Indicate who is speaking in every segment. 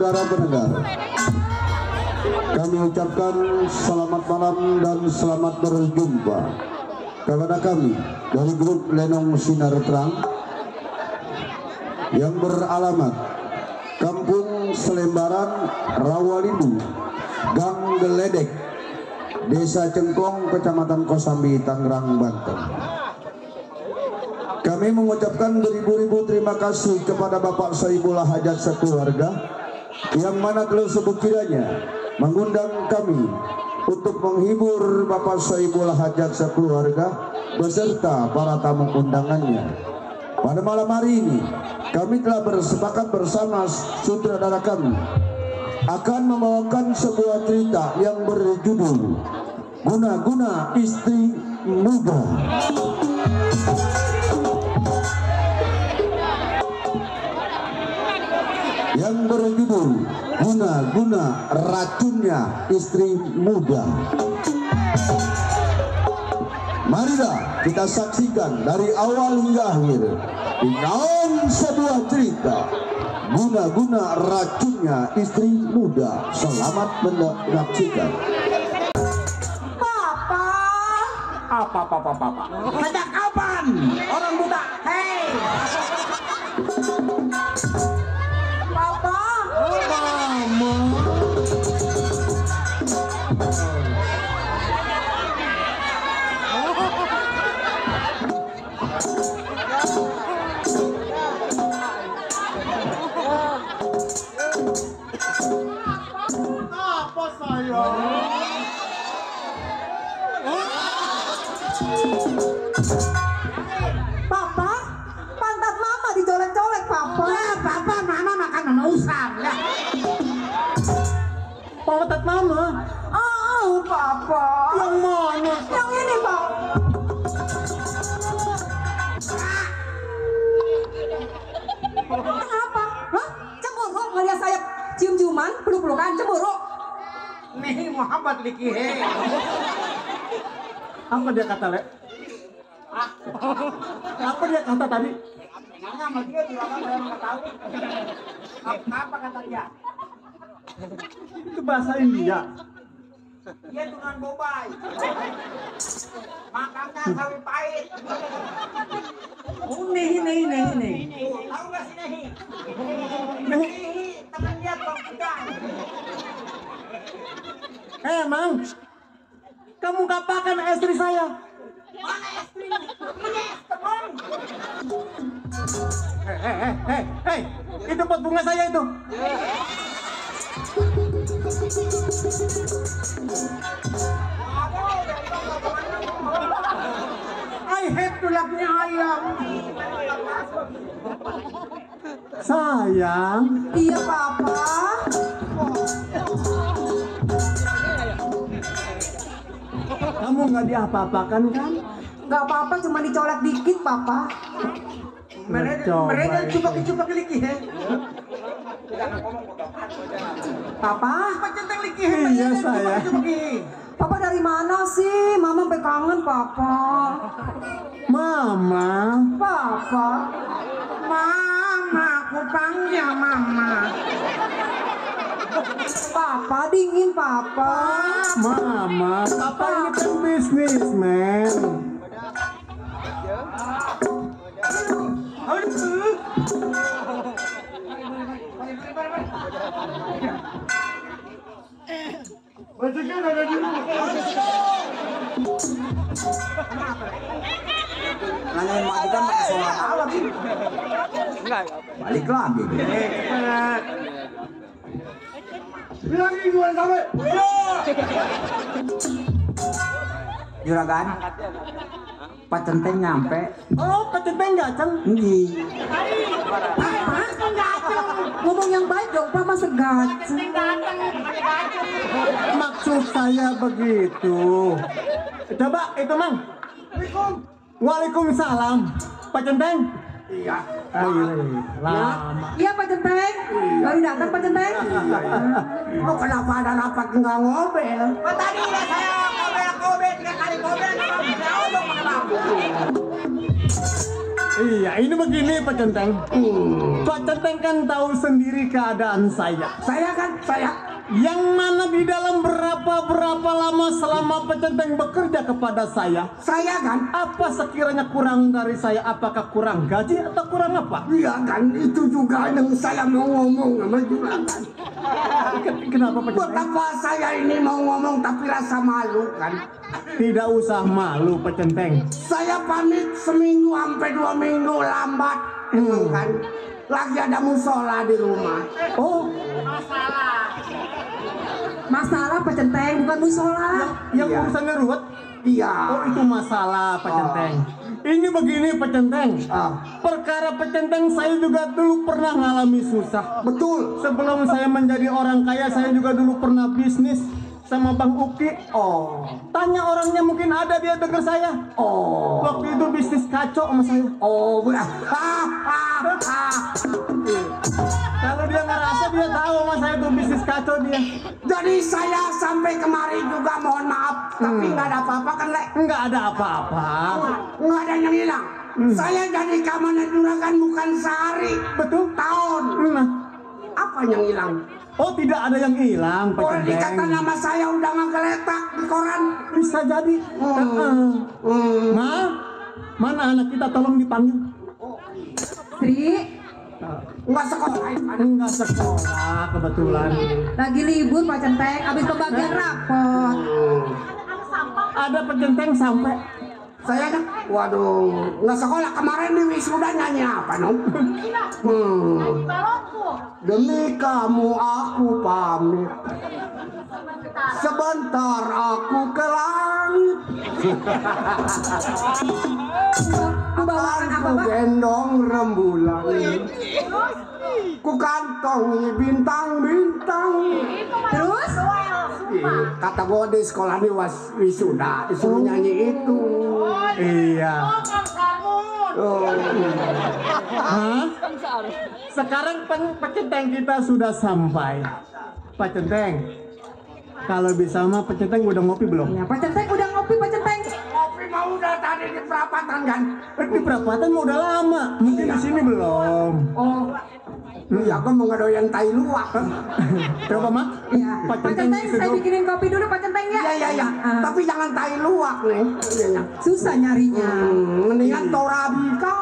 Speaker 1: saudara pendengar, kami ucapkan selamat malam dan selamat berjumpa kepada kami dari grup Lenong Sinar Terang yang beralamat Kampung Selembaran, Rawalindu, Gang Geledek, Desa Cengkong, Kecamatan Kosambi, Tangerang, Banten. Kami mengucapkan beribu-ribu terima kasih kepada Bapak Sohibul Hajat sekeluarga yang mana telah sekiranya mengundang kami untuk menghibur Bapak Sohibul Hajat sekeluarga beserta para tamu undangannya. Pada malam hari ini kami telah bersepakat bersama sutradara kami akan membawakan sebuah cerita yang berjudul Guna-Guna Istri Muda. Yang berjudul Guna-Guna Racunnya Istri Muda. Marilah kita saksikan dari awal hingga akhir dengan sebuah cerita Guna-Guna Racunnya Istri Muda. Selamat menyaksikan.
Speaker 2: Papa. Sejak kapan orang buta? Hei. Papa. Mama. Apa sayang?
Speaker 3: Papa, pantat mama dicolek-colek, Papa.
Speaker 2: Ya, Papa, Mama makan mama usang ya. Pantat Mama?
Speaker 3: Oh, Papa.
Speaker 2: Yang mana?
Speaker 3: Yang ini, Pak. Kenapa? Hah? Cemburu ngeliat saya cium-ciuman, peluk-pelukan, cemburu.
Speaker 2: Nih Muhammad Likihe. Apa dia kata, Le? Apa dia kata tadi? Nanya sama dia juga kan saya nggak tahu. Apa kata dia? Itu bahasa India. Dia dengan bobai. Makannya sawi pahit. Oh, nih. Tahu nggak sih Nehi? Nehi, teman dia Bang Pedang. Mang, kamu kapakan istri saya? Mana istrinya? Punya teman. Hei, itu pot bunga saya itu. I hate tulaknya ayam. Sayang.
Speaker 3: Iya, Papa.
Speaker 2: Kamu nggak diapa-apakan kan?
Speaker 3: Gak apa-apa, cuma dicolek dikit, Papa.
Speaker 2: Mereka coba lagi ya.
Speaker 3: Papa.
Speaker 2: Centeng lagi. Iya saya.
Speaker 3: Papa dari mana sih? Mama sampai kangen, Papa.
Speaker 2: Mama.
Speaker 3: Papa.
Speaker 2: Mama, aku panggil Mama.
Speaker 3: Papa dingin, Papa.
Speaker 2: Mama, Papa ini kan bisnismen. Bacakan ada di rumah.
Speaker 4: Nanyain mak kita pakai sholat alam. Balik lagi.
Speaker 2: Cepat. Bilangin gue sampai.
Speaker 4: Juragan, Pak Centeng nyampe.
Speaker 2: Oh, Pak Centeng datang.
Speaker 4: Iya.
Speaker 3: Papa kan gaceng. Ngomong yang baik dong, Papa segaceng.
Speaker 2: Maksud saya begitu. Coba itu Mang. Waalaikumsalam. Pak Centeng. Iya. Lama.
Speaker 3: Iya, Pak Centeng. Baru datang, Pak Centeng.
Speaker 2: Oh, kenapa ada rapat nggak ngobel?
Speaker 4: Oh, tadi udah saya ngobel 3 kali ngobel.
Speaker 2: Iya, ini begini Pak Centeng. Pak Centeng kan tahu sendiri keadaan saya.
Speaker 5: Saya
Speaker 2: Yang mana di dalam berapa lama selama Pak Centeng bekerja kepada saya
Speaker 5: kan,
Speaker 2: apa sekiranya kurang dari saya? Apakah kurang gaji atau kurang apa?
Speaker 5: iya kan, itu juga yang saya mau ngomong sama juragan.
Speaker 2: Kenapa Pak Centeng?
Speaker 5: Betapa saya ini mau ngomong tapi rasa malu kan.
Speaker 2: Tidak usah malu Pak Centeng.
Speaker 5: Saya pamit seminggu sampai 2 minggu lambat, emang kan. Lagi ada musola di rumah.
Speaker 2: Oh,
Speaker 3: Masalah Pak Centeng, bukan musola.
Speaker 2: yang
Speaker 5: Iya.
Speaker 2: urusannya ruwet?
Speaker 5: Iya.
Speaker 2: Oh, itu masalah Pak Centeng. Ini begini Pak Centeng. Perkara Pak Centeng saya juga dulu pernah ngalami susah.
Speaker 5: Betul.
Speaker 2: Sebelum saya menjadi orang kaya, saya juga dulu pernah bisnis sama Bang Uki.
Speaker 5: Oh.
Speaker 2: Tanya orangnya, mungkin ada dia dengar saya.
Speaker 5: Oh.
Speaker 2: Waktu itu bisnis kacau sama saya.
Speaker 5: Oh.
Speaker 2: Kalau dia ngerasa, dia tahu sama saya tuh bisnis kacau dia.
Speaker 5: Jadi saya sampai kemari juga mohon maaf, tapi nggak ada apa-apa kan, Lek?
Speaker 2: Nggak ada apa-apa.
Speaker 5: Nggak ada yang hilang. Saya jadi keamanan juragan bukan sehari,
Speaker 2: Betul?
Speaker 5: tahun.
Speaker 2: Nah.
Speaker 5: Apa yang hilang?
Speaker 2: Oh, tidak ada yang hilang Pak
Speaker 5: Orang dikata
Speaker 2: Centeng.
Speaker 5: nama saya udah nggak geletak di koran.
Speaker 2: Bisa jadi. Ma, mana anak kita, tolong dipanggil.
Speaker 3: Sri,
Speaker 5: Nggak sekolah.
Speaker 2: Enggak sekolah kebetulan.
Speaker 3: lagi libur Pak Centeng, abis pembagian rapot.
Speaker 2: Ada Pak Centeng sampai.
Speaker 5: Saya kan, waduh, nggak sekolah. Kemarin di wisuda nyanyi apa, Nom? Demi kamu aku pamit, sebentar aku ke langit.
Speaker 3: Membawakan apa
Speaker 5: Ku
Speaker 3: Pak?
Speaker 5: gendong rembulan, ku kantongi bintang-bintang.
Speaker 3: Terus?
Speaker 5: Kata gue di sekolah di wisuda disuruh nyanyi itu.
Speaker 2: Iya.
Speaker 5: Oh.
Speaker 2: Hah? Sekarang Pak Centeng kita sudah sampai. Pak Centeng, kalau bisa mah Pak Centeng udah ngopi belum?
Speaker 3: Ya, Pak Centeng udah ngopi Pak Centeng.
Speaker 5: Kopi mau udah tadi di perapatan kan?
Speaker 2: Di perapatan mah udah lama. Mungkin di sini belum.
Speaker 5: Oh, iya aku mau ngedoyan tai luwak.
Speaker 2: Coba mah.
Speaker 3: Ya,
Speaker 2: Pak
Speaker 3: Pak
Speaker 2: Centeng
Speaker 3: Centeng saya
Speaker 2: seduh.
Speaker 3: bikinin kopi dulu Pak Centeng ya.
Speaker 5: Iya. Tapi jangan tai luwak nih. Iya.
Speaker 3: Susah nyarinya.
Speaker 5: Mendingan torabika.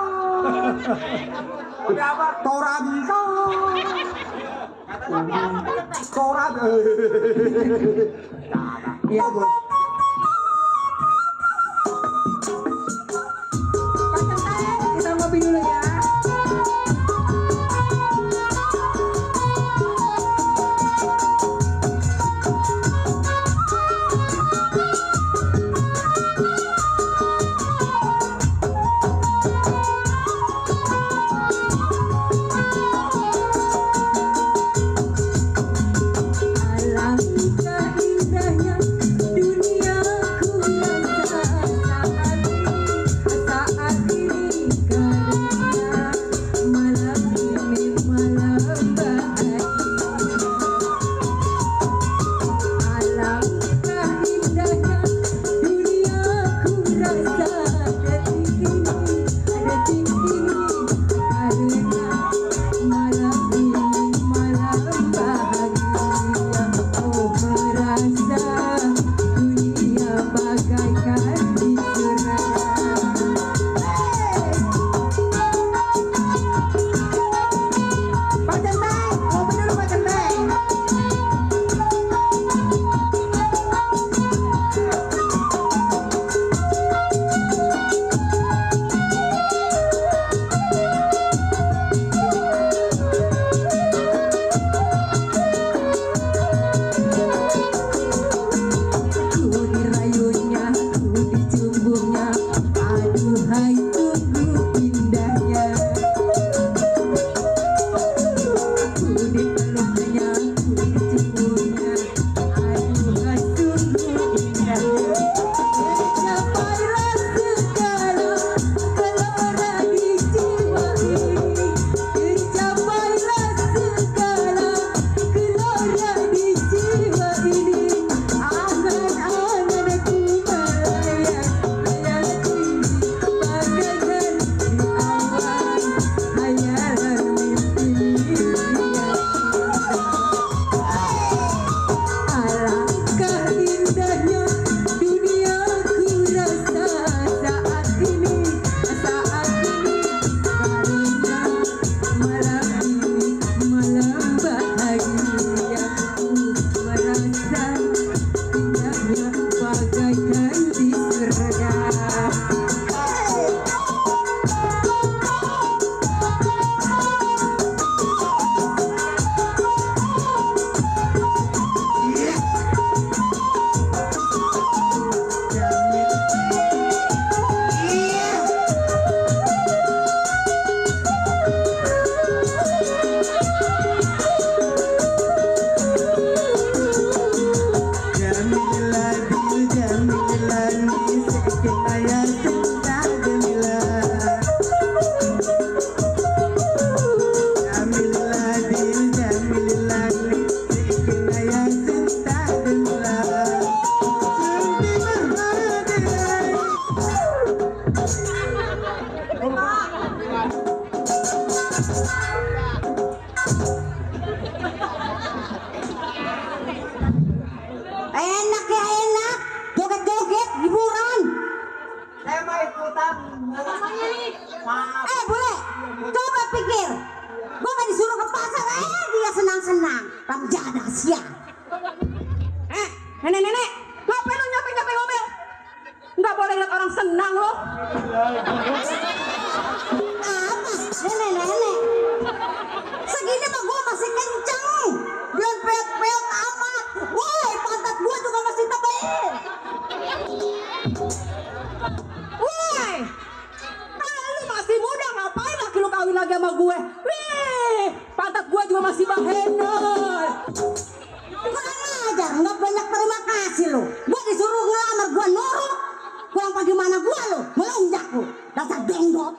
Speaker 5: Udah apa? Torabika. Torab.
Speaker 3: Iya, Bu. Pak Centeng, kita ngopi dulu ya. Alangkah indahnya dunia Enak ya enak, joget-joget, hiburan.
Speaker 4: Saya mau ikutan. Maaf.
Speaker 3: Boleh, coba pikir. Gua gak disuruh ke pasar, dia senang-senang. Ramjada siang. Nenek-nenek, ngapain lu nyampe-nyampe ngomel? Nggak boleh lihat orang senang lo. Apa? Nenek-nenek. Segini mah gua masih kenceng. Belum peot-peot amat. Woi, pantat gua juga masih tebal. Woi, lu masih muda, ngapain laki lu kawin lagi sama gue? Wih, pantat gue juga masih bahenol. Kurang ajar, nggak banyak terima kasih lu. Gue disuruh ngelamar, gue nurut. Kurang bagaimana gue lu, melonjak lu. Dasar benggot.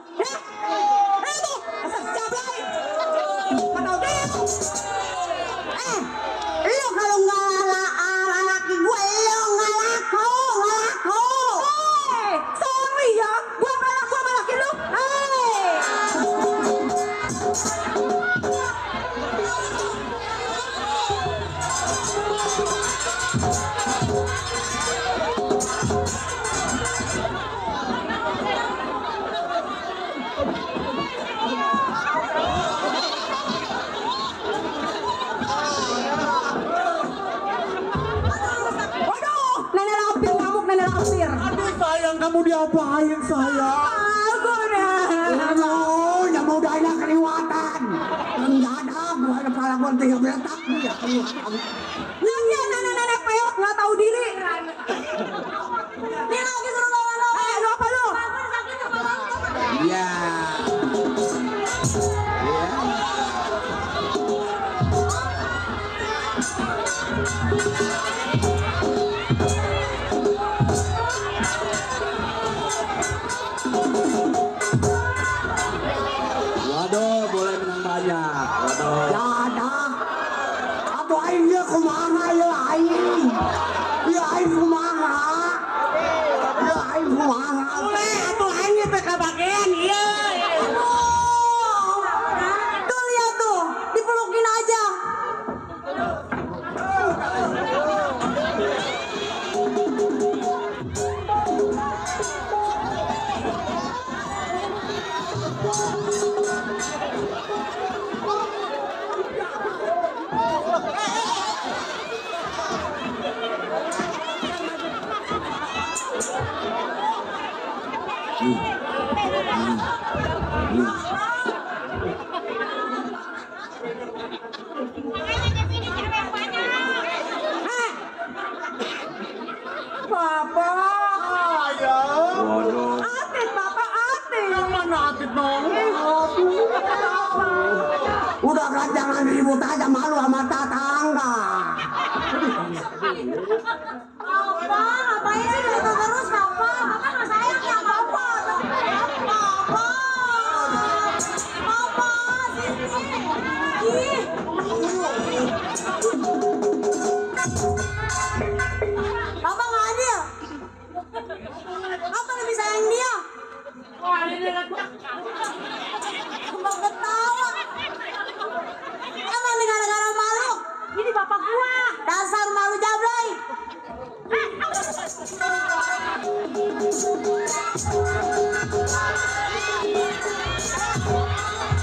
Speaker 3: Itu, dasar jablay. Mana udah? Lu kalau nggak laki gue, lu nggak laku. Sorry ya, gue malah laki lu.
Speaker 2: Kamu diapain sayang?
Speaker 3: Aku dah.
Speaker 5: Aduh, yang muda ini keliwatan. Enggak ada, gua ada kepala gua tiga beletak.
Speaker 3: Nanya nenek-nenek peot nggak tahu diri. Dia lagi suruh lawan-lawan. Lu apa lu?
Speaker 5: Iya.
Speaker 1: Waduh, boleh menang banyak. Waduh.
Speaker 5: Ya ada. Atuh aing dia kumaha ya aing. Ya aing kumaha. Ya aing kumaha.
Speaker 3: Boleh, atuh aing teh kabagean ieu. Tuh lihat tuh, dipelukin aja. Papa.
Speaker 2: Waduh.
Speaker 3: Atit, Papa, atit.
Speaker 2: Yang mana atit dong?
Speaker 5: Udah kan jangan ribut aja, malu sama tetangga.
Speaker 3: Papa, ngapain sih gitu terus, Papa? Papa nggak sayang ya, Papa. Papa. Papa, sini. Ih. Papa nggak adil. Papa lebih sayang dia. Kembang ketawa. Emang negara-negara malu. Ini bapak gua. Dasar malu jablay.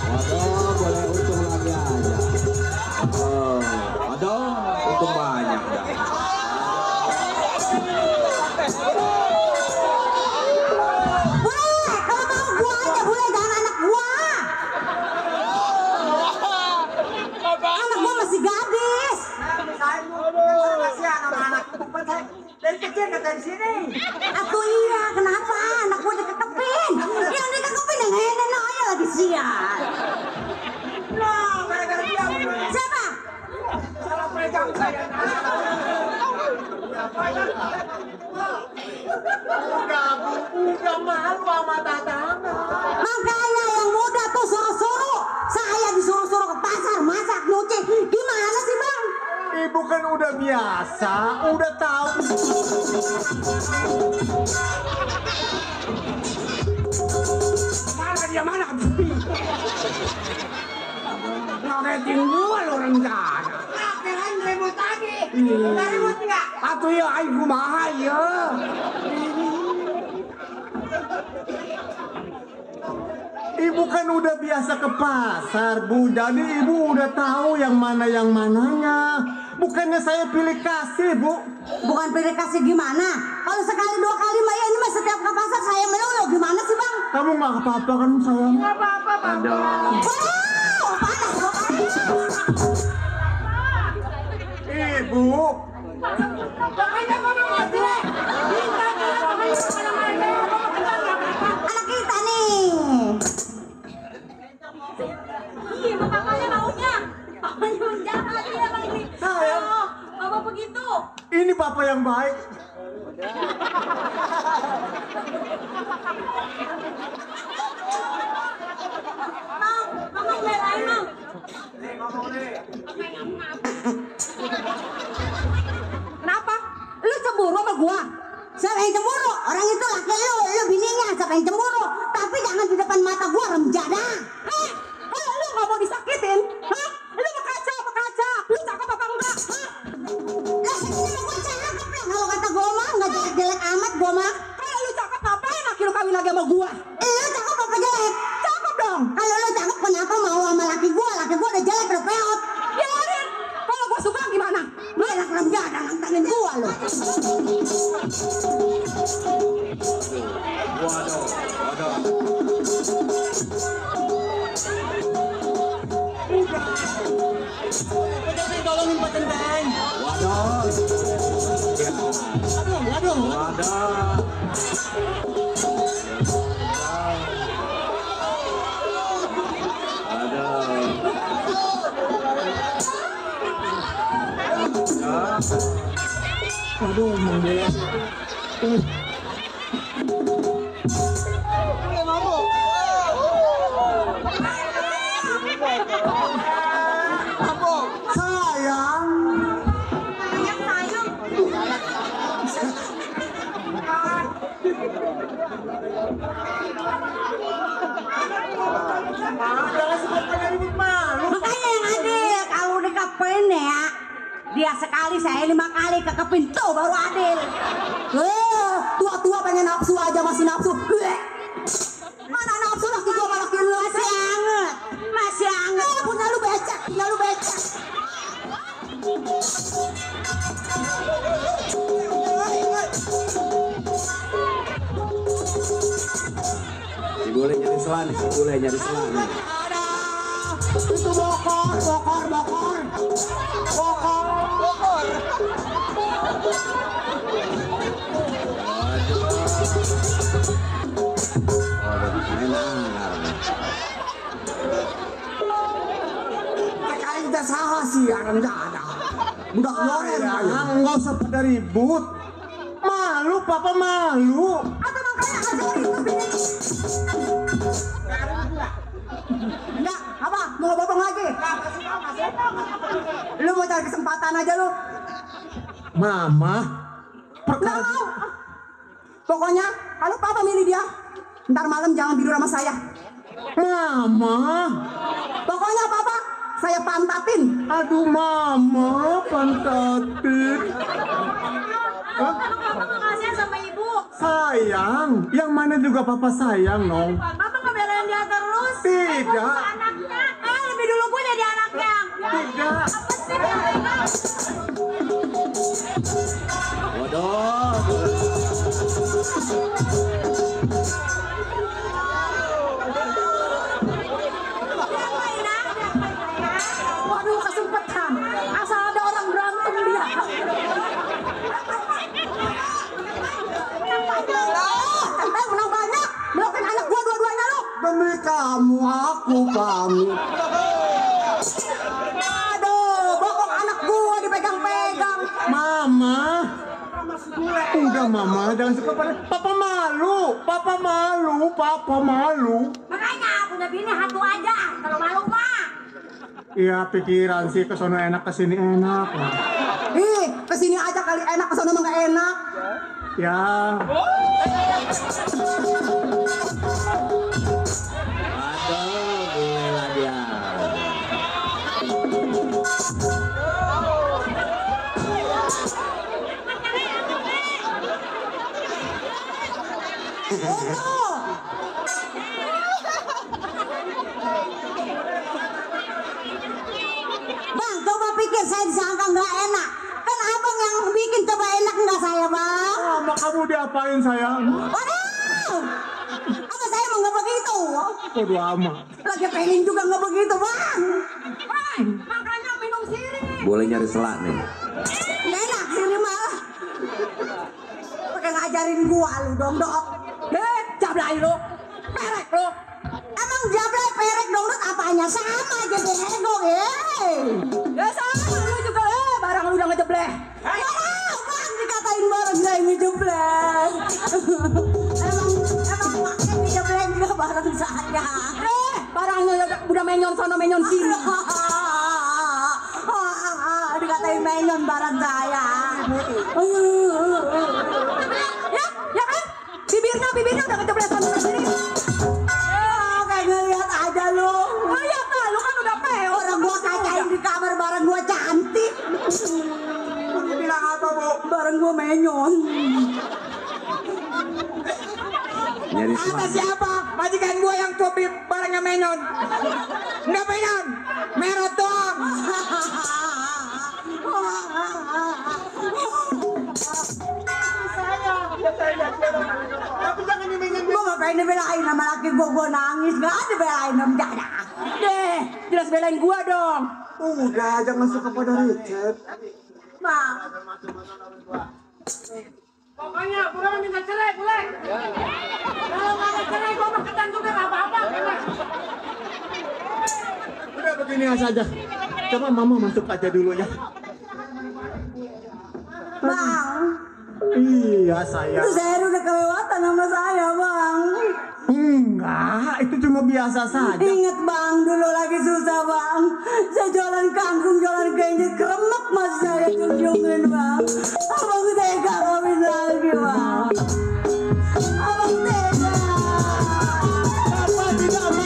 Speaker 1: Waduh, boleh untung lagi aja. Oh, waduh, untung banyak dah.
Speaker 3: Boleh, kalau mau gua aja boleh, jangan anak gua. Anak gua masih gadis.
Speaker 4: Kasihan sama anak dari kecil ke dari sini.
Speaker 3: Aku iya, kenapa? Anak gua dikekepin. Yang dikekepin yang henen aja lagi sial.
Speaker 4: Nah, gara-gara dia
Speaker 3: Siapa?
Speaker 4: salah pegang saya.
Speaker 2: Udah malu sama tetangga.
Speaker 3: Makanya yang muda tuh suruh-suruh. Saya disuruh-suruh ke pasar, masak, nyuci. Gimana sih, Bang?
Speaker 2: Ibu kan udah biasa, udah tahu.
Speaker 5: Mana dia mana? ngagetin gua lo rencana.
Speaker 4: Kirain ribut lagi. Udah ribut nggak?
Speaker 5: Atuh ya aing kumaha ya.
Speaker 2: Ibu kan udah biasa ke pasar, Bu. Jadi ibu udah tahu yang mananya. Bukannya saya pilih kasih, Bu.
Speaker 3: Bukan pilih kasih gimana? Kalau sekali dua kali mah ya ini mah setiap ke pasar saya melulu gimana sih bang?
Speaker 2: Kamu nggak apa-apa kan sayang?
Speaker 4: Nggak apa-apa bang.
Speaker 3: Wow, panas
Speaker 2: Ibu.
Speaker 4: Makanya mama ngerti.
Speaker 3: anak kita nih.
Speaker 6: Iya, makanya maunya. Papanya jahat dia bang ini.
Speaker 2: Sayang.
Speaker 6: Bapak begitu.
Speaker 2: Ini papa yang baik.
Speaker 6: Mang, mama belain mang.
Speaker 3: Kenapa? Lu cemburu sama gua? Siapa yang cemburu? Orang itu laki lu bininya. Siapa yang cemburu? Tapi jangan di depan mata gua remjada. Hah? Lu gak mau disakitin? Hah? Lu berkaca. Lu cakep apa enggak? Hah? Lah segini mah gua cakep lah. Kalau kata gua mah gak jelek-jelek amat gua mah. Kalau lu cakep ngapain laki lu kawin lagi sama gua? Lu cakep apa jelek? Cakep dong. Kalau lu cakep kenapa mau sama laki gua? Laki gua udah jelek udah peot. Biarin. Kalau gua suka gimana? Lu enak remjada nantangin gua lu.
Speaker 2: Tolongin Pak Centeng. Sayang. Jangan sebutkan ribut malu.
Speaker 3: Makanya yang adil kalau dikepin ya dia sekali saya 5 kali kekepin tuh baru adil. Tua-tua pengen nafsu aja masih nafsu. Mana nafsu laki gua sama laki lu masih anget. Punya lu becek.
Speaker 5: Si boleh nyari selan,
Speaker 3: Itu bokor.
Speaker 5: Kayak kita salah sih rencana. Budak goreng aja.
Speaker 2: Nggak usah pada ribut. Malu, papa malu.
Speaker 3: Atau makanya aja itu bini. Enggak, apa? Mau ngobong lagi? Lu mau cari kesempatan aja lu.
Speaker 2: Mama,
Speaker 3: Nggak mau. Pokoknya kalau papa milih dia, ntar malam jangan tidur sama saya.
Speaker 2: Mama.
Speaker 3: Pokoknya papa, saya pantatin.
Speaker 2: Aduh, Mama, pantatin. Hah?
Speaker 6: Papa nggak kasihan sama ibu.
Speaker 2: Sayang, yang mana juga papa sayang, Nong.
Speaker 6: Papa ngebelain dia terus.
Speaker 2: Tidak.
Speaker 6: Aku anaknya. Lebih dulu gue jadi anaknya.
Speaker 2: Tidak.
Speaker 6: Apa sih mereka?
Speaker 3: Waduh, kesempatan. Asal ada orang berantem dia. Centeng menang banyak. Melokin anak gua dua-duanya lu.
Speaker 5: Demi kamu aku pamit.
Speaker 3: Aduh, bokok anak gua dipegang-pegang.
Speaker 2: Mama. Udah, Mama, jangan suka pada. Papa malu.
Speaker 6: Makanya punya bini satu aja. Kalau malu mah.
Speaker 2: Iya, pikiran sih kesono enak kesini enak.
Speaker 3: Ih, kesini aja kali enak, kesana mah gak enak.
Speaker 2: Ya.
Speaker 3: disangka nggak enak. Kan abang yang bikin coba enak nggak saya bang?
Speaker 2: Sama kamu diapain sayang?
Speaker 3: Waduh, apa saya mau nggak begitu?
Speaker 2: Bodo amat.
Speaker 3: Lagi pengen juga nggak begitu bang.
Speaker 6: Makanya minum sirih.
Speaker 5: Boleh nyari selak nih.
Speaker 3: Nggak enak sini malah. Pakai ngajarin gua lu dong dok.
Speaker 6: Jablay lu. Perek lu.
Speaker 3: Emang jablay perek dong dok apanya sama aja bego
Speaker 6: Ya sama lu juga barang lu udah ngejebleh.
Speaker 3: Waduh bang dikatain barang saya ngejebleng. emang maknya ngejebleng juga barang saya.
Speaker 6: Barangnya udah menyon sono menyon sini.
Speaker 3: Dikatain menyon barang saya.
Speaker 6: Ya kan? Bibirnya udah ngejebleh sono sini.
Speaker 3: Kayak ngeliat aja lu.
Speaker 6: Lihat lah, lu kan udah peo.
Speaker 3: Orang gua kacain di kamar barang gua cantik.
Speaker 4: Bilang apa, Bu?
Speaker 3: Barang gua menyon.
Speaker 5: Nyari
Speaker 4: Kata
Speaker 5: selak.
Speaker 4: siapa? Majikan gua yang cobi barangnya menyon. Enggak menyon. Merot doang. Tapi jangan dimenyon.
Speaker 3: Gua ngapain dibelain sama laki gua nangis. Gak ada belain sama Dada.
Speaker 6: Deh, jelas belain gua dong.
Speaker 4: Udah, jangan suka pada Richard.
Speaker 3: Bang,
Speaker 6: Pokoknya gua minta cerai, boleh? Kalau nggak ada cerai, gua mau ketan juga nggak apa-apa.
Speaker 2: Udah begini saja. Coba mama masuk aja dulu ya.
Speaker 3: bang.
Speaker 2: Iya sayang.
Speaker 3: Itu saya udah kelewatan sama saya bang.
Speaker 2: Enggak, itu cuma biasa saja.
Speaker 3: Ingat bang, dulu lagi susah bang. Saya jualan kangkung, jualan genjet, keremek masih saya junjungin bang. Abang tega kawin lagi bang. Abang tega.
Speaker 2: Apa tidak mau?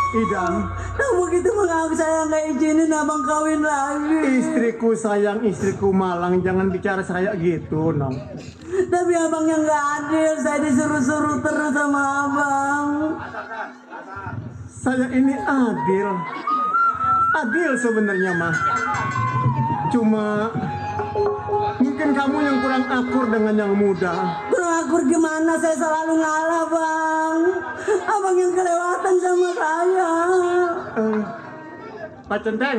Speaker 2: Idang,
Speaker 3: Kamu gitu menganggap saya nggak izinin abang kawin lagi.
Speaker 2: istriku sayang, istriku malang, jangan bicara saya gitu, Nong.
Speaker 3: Tapi abang yang nggak adil, saya disuruh-suruh terus sama abang.
Speaker 2: Saya ini adil. Adil sebenarnya, mah. Cuma mungkin kamu yang kurang akur dengan yang muda.
Speaker 3: Kurang akur gimana, saya selalu ngalah bang. Abang yang kelewatan sama saya.
Speaker 2: Pak Centeng,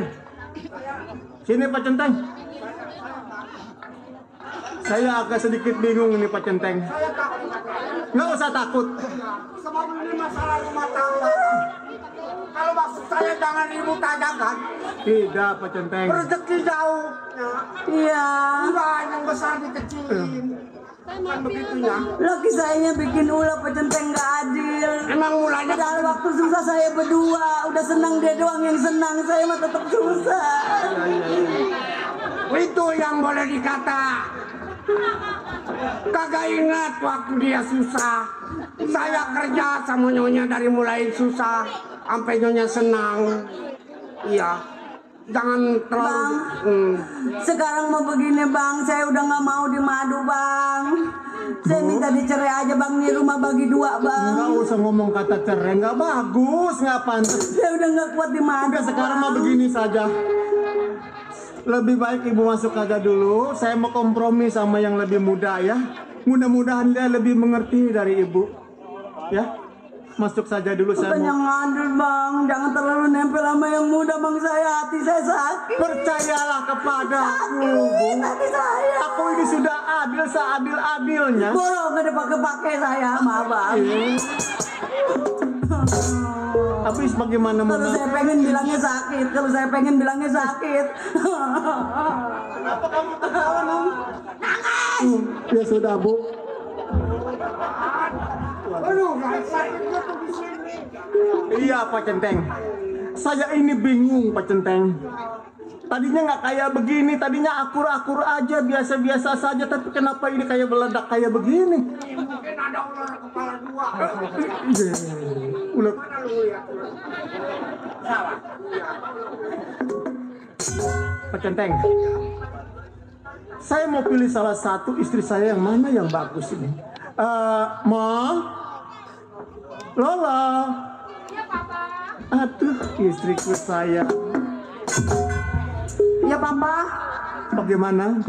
Speaker 2: sini Pak Centeng. Saya agak sedikit bingung nih Pak Centeng. Nggak usah takut.
Speaker 4: Sebab ini masalah rumah tangga. Kalau maksud saya jangan ribut aja kan.
Speaker 2: Tidak Pak Centeng.
Speaker 4: Rezeki jauh.
Speaker 3: Iya.
Speaker 4: Enggak, yang besar dikecilin. Bukan begitunya.
Speaker 3: Laki saya bikin ulah pecenteng nggak adil.
Speaker 4: Emang mulanya
Speaker 3: Dalam waktu susah saya berdua, udah senang dia doang yang senang, saya mah tetap susah.
Speaker 4: itu yang boleh dikata. Kagak ingat waktu dia susah. Saya kerja sama nyonya dari mulai susah sampai nyonya senang. Iya. Jangan terlalu.
Speaker 3: Bang, sekarang mau begini bang, saya udah nggak mau dimadu bang. Saya minta dicerai aja bang, di rumah bagi dua bang.
Speaker 2: Nggak usah ngomong kata cerai, nggak bagus, nggak pantas.
Speaker 3: Saya udah nggak kuat dimadu.
Speaker 2: Udah sekarang
Speaker 3: bang.
Speaker 2: mah begini saja. Lebih baik ibu masuk aja dulu. Saya mau kompromi sama yang lebih muda ya. Mudah-mudahan dia lebih mengerti dari ibu. Ya, masuk saja dulu saya
Speaker 3: Bukan
Speaker 2: mau.
Speaker 3: yang ngadil bang, jangan terlalu nempel sama yang muda bang, hati saya sakit.
Speaker 2: Percayalah kepadaku, Bu.
Speaker 3: Sakit hati saya.
Speaker 2: Aku ini sudah adil seadil-adilnya.
Speaker 3: Borong nggak dipakai-pakai saya sama abang.
Speaker 2: Tapi bagaimana
Speaker 3: Kalau
Speaker 2: mau?
Speaker 3: saya pengen bilangnya sakit, kalau saya pengen bilangnya sakit.
Speaker 4: Kenapa kamu ketawa, Nong?
Speaker 2: Ya sudah, Bu.
Speaker 4: Aduh, sakitnya tuh di sini.
Speaker 2: Iya Pak Centeng. Saya ini bingung Pak Centeng. Tadinya nggak kayak begini, tadinya akur-akur aja, biasa-biasa saja, tapi kenapa ini kayak meledak kayak begini?
Speaker 4: Mungkin ada ular kepala dua.
Speaker 2: Ular.
Speaker 4: Mana lu lihat? Salah.
Speaker 2: Pak Centeng, saya mau pilih salah satu istri saya yang mana yang bagus ini. Ma, Lola.
Speaker 3: Iya papa.
Speaker 2: Aduh, istriku saya.
Speaker 3: Iya papa.
Speaker 2: Bagaimana?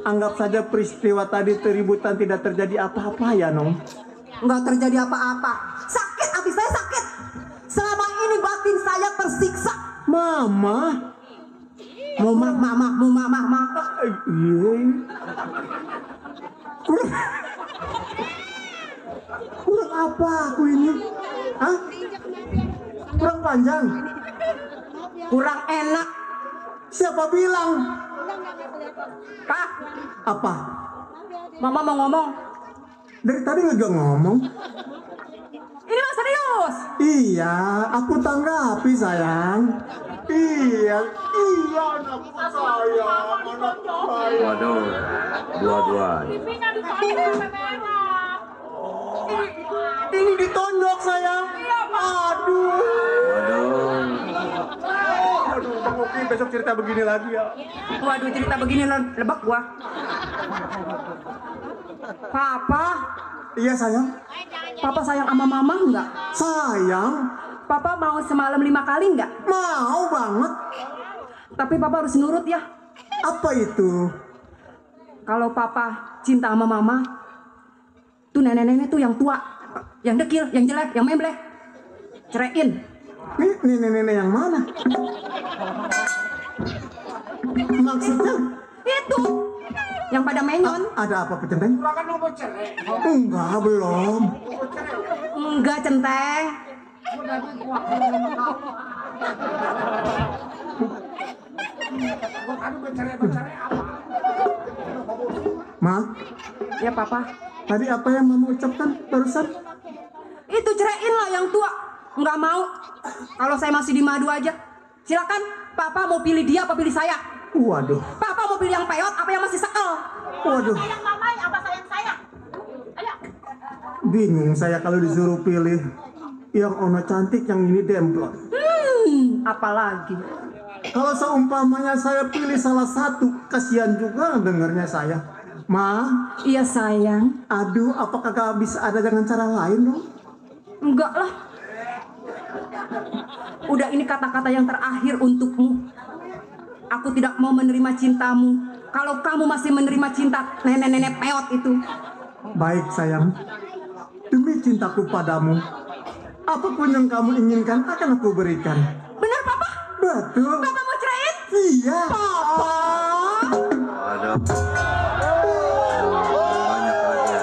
Speaker 2: Anggap saja peristiwa tadi keributan tidak terjadi apa-apa ya, Nong?
Speaker 3: Nggak terjadi apa-apa. Sakit, hati saya sakit. Selama ini batin saya tersiksa.
Speaker 2: Mama.
Speaker 3: Mama.
Speaker 2: Iya. Kurang apa aku ini? Hah? Kurang panjang?
Speaker 3: Kurang enak.
Speaker 2: Siapa bilang?
Speaker 3: Pak,
Speaker 2: Apa?
Speaker 3: mama mau ngomong.
Speaker 2: Dari tadi nggak ngomong?
Speaker 3: Ini mah serius.
Speaker 2: Iya, aku tanggapi sayang. Iya, anakku sayang, anakku sayang.
Speaker 7: Waduh, dua-dua.
Speaker 2: Ini ditonjok sayang. Aduh. Aduh, Bang Oki besok cerita begini lagi ya.
Speaker 3: Waduh, cerita begini lebak gua. Papa,
Speaker 2: Iya sayang.
Speaker 3: papa sayang sama mama enggak?
Speaker 2: Sayang,
Speaker 3: Papa mau semalam 5 kali enggak?
Speaker 2: mau banget.
Speaker 3: Tapi papa harus nurut ya.
Speaker 2: Apa itu?
Speaker 3: Kalau papa cinta sama mama, tuh nenek-nenek tuh yang tua, yang dekil, yang jelek, yang membleh, ceraiin.
Speaker 2: Ini nenek yang mana? Maksudnya?
Speaker 3: Itu yang pada menyon.
Speaker 2: Ada apa Centeng?
Speaker 4: Kan lu mau cerai.
Speaker 2: Enggak, belum.
Speaker 3: Enggak, Centeng.
Speaker 4: Udah gua sama kau. Gua kan bercerai apa?
Speaker 2: Ma,
Speaker 3: Ya papa,
Speaker 2: tadi apa yang Mama ucapkan barusan?
Speaker 3: itu ceraiin lah yang tua. Enggak mau. Kalau saya masih di madu aja. Silakan, papa mau pilih dia apa pilih saya?
Speaker 2: Waduh,
Speaker 3: Papa mau pilih yang peot apa yang masih sekel?
Speaker 2: waduh.
Speaker 3: Sayang mama apa sayang saya? Ayo.
Speaker 2: Bingung saya kalau disuruh pilih. Yang ono cantik, yang ini demplon.
Speaker 3: Apalagi.
Speaker 2: Kalau seumpamanya saya pilih salah satu, kasihan juga dengarnya saya. Ma,
Speaker 3: Iya sayang.
Speaker 2: aduh, apakah gak bisa ada dengan cara lain dong?
Speaker 3: Enggak lah. Udah ini kata-kata yang terakhir untukmu. Aku tidak mau menerima cintamu. Kalau kamu masih menerima cinta nenek-nenek peot itu.
Speaker 2: Baik sayang, demi cintaku padamu, apapun yang kamu inginkan akan aku berikan.
Speaker 3: Benar papa?
Speaker 2: Betul.
Speaker 3: Papa mau ceraiin?
Speaker 2: Iya.
Speaker 3: Papa.
Speaker 7: Waduh. Banyak aja.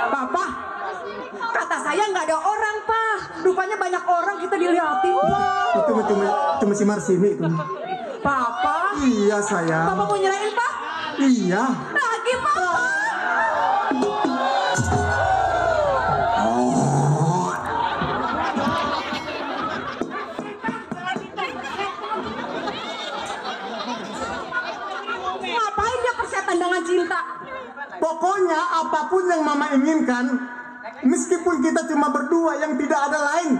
Speaker 3: Papa. Kata saya nggak ada orang pak. Rupanya banyak orang kita dilihatin pak.
Speaker 2: Itu cuma si Marsini itu.
Speaker 3: Papa.
Speaker 2: Iya sayang.
Speaker 3: Papa mau nyerahin pak?
Speaker 2: Iya.
Speaker 3: Lagi papa. Ngapain dia persetan dengan cinta?
Speaker 2: Pokoknya apapun yang Mama inginkan, meskipun kita cuma berdua yang tidak ada lain,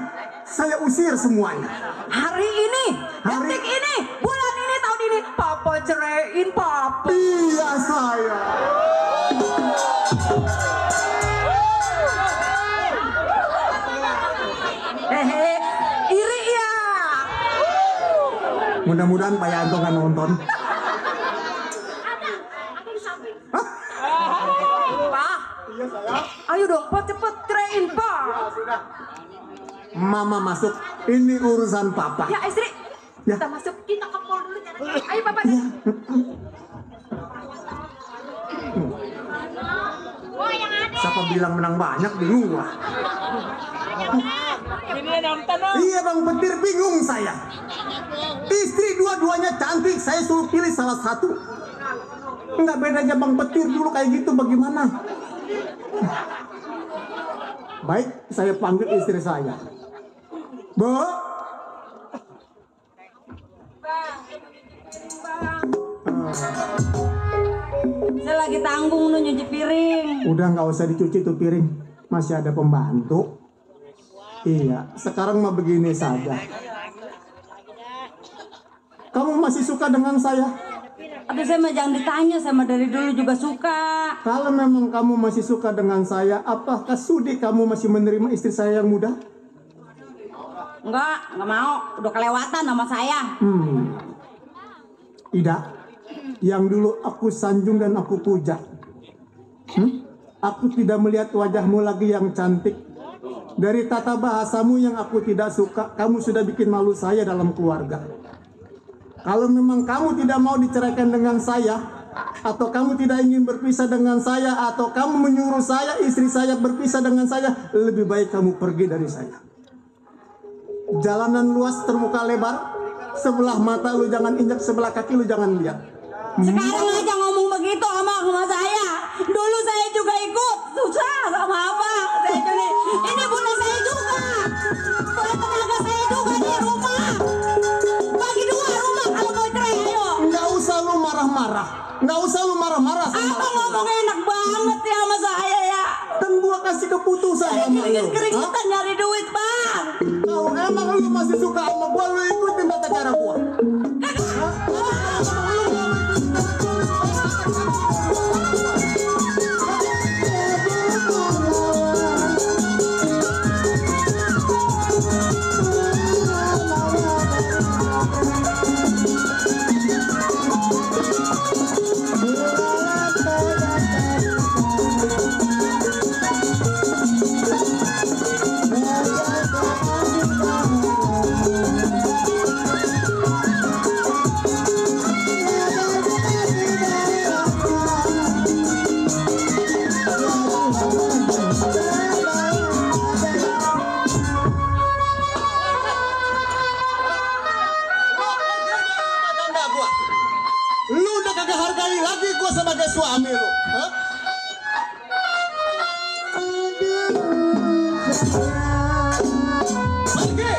Speaker 2: saya usir semuanya.
Speaker 3: Hari ini, detik ini, bulan ini, tahun ini, papa ceraiin papa.
Speaker 2: Iya saya.
Speaker 3: Hehe, iri ya.
Speaker 2: Mudah-mudahan Pak Yanto nggak nonton.
Speaker 3: Pak, ayo dong, pak cepet ceraiin pak.
Speaker 2: Mama masuk. Ini urusan Papa.
Speaker 3: Ya istri,
Speaker 2: Ya.
Speaker 3: kita masuk, kita ke mall dulu. Ayo papa.
Speaker 2: Siapa bilang menang banyak, bingung lah. Iya Bang Petir, bingung saya. Istri dua-duanya cantik, saya suruh pilih salah satu. Enggak bedanya Bang Petir dulu kayak gitu bagaimana? Baik, saya panggil istri saya. Bu.
Speaker 3: Saya lagi tanggung nu nyuci piring.
Speaker 2: Udah nggak usah dicuci tuh piring, masih ada pembantu. Iya, sekarang mah begini saja. Kamu masih suka dengan saya?
Speaker 3: Aduh, saya mah jangan ditanya, saya mah dari dulu juga suka.
Speaker 2: Kalau memang kamu masih suka dengan saya, apakah sudi kamu masih menerima istri saya yang muda?
Speaker 3: Enggak mau, udah kelewatan sama saya.
Speaker 2: Ida, yang dulu aku sanjung dan aku puja. Aku tidak melihat wajahmu lagi yang cantik. Dari tata bahasamu yang aku tidak suka, kamu sudah bikin malu saya dalam keluarga. Kalau memang kamu tidak mau diceraikan dengan saya, atau kamu tidak ingin berpisah dengan saya, atau kamu menyuruh saya, istri saya berpisah dengan saya, lebih baik kamu pergi dari saya. Jalanan luas terbuka lebar, sebelah mata lu jangan injak, sebelah kaki lu jangan lihat.
Speaker 3: Sekarang aja ngomong begitu sama saya. Dulu saya juga ikut susah sama abang. Saya juga, ini bunda saya juga. Boleh tenaga saya juga di rumah. Bagi dua rumah kalau mau cerai, ayo.
Speaker 2: Nggak usah lu marah-marah. Nggak usah lu marah-marah sama
Speaker 3: Abang ngomong enak banget ya sama saya ya.
Speaker 2: Dan gua kasih keputusan
Speaker 3: Saya
Speaker 2: sama lu.
Speaker 3: keringetan nyari duit, Bang.
Speaker 2: Kalau emang lu masih suka sama gua, lu ikutin tata cara gua. Lu udah kagak hargai lagi gua sebagai suami lu. Hah? Pergi.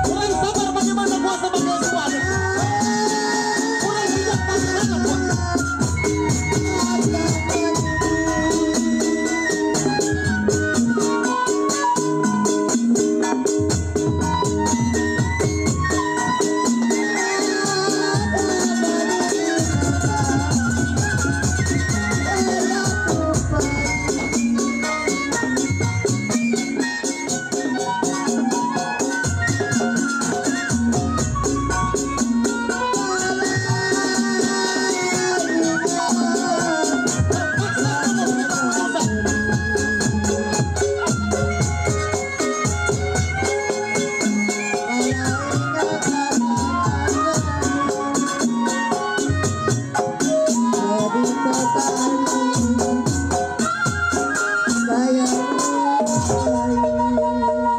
Speaker 2: Kurang sabar bagaimana gua sebagai suami. Kurang bijak bagaimana gua.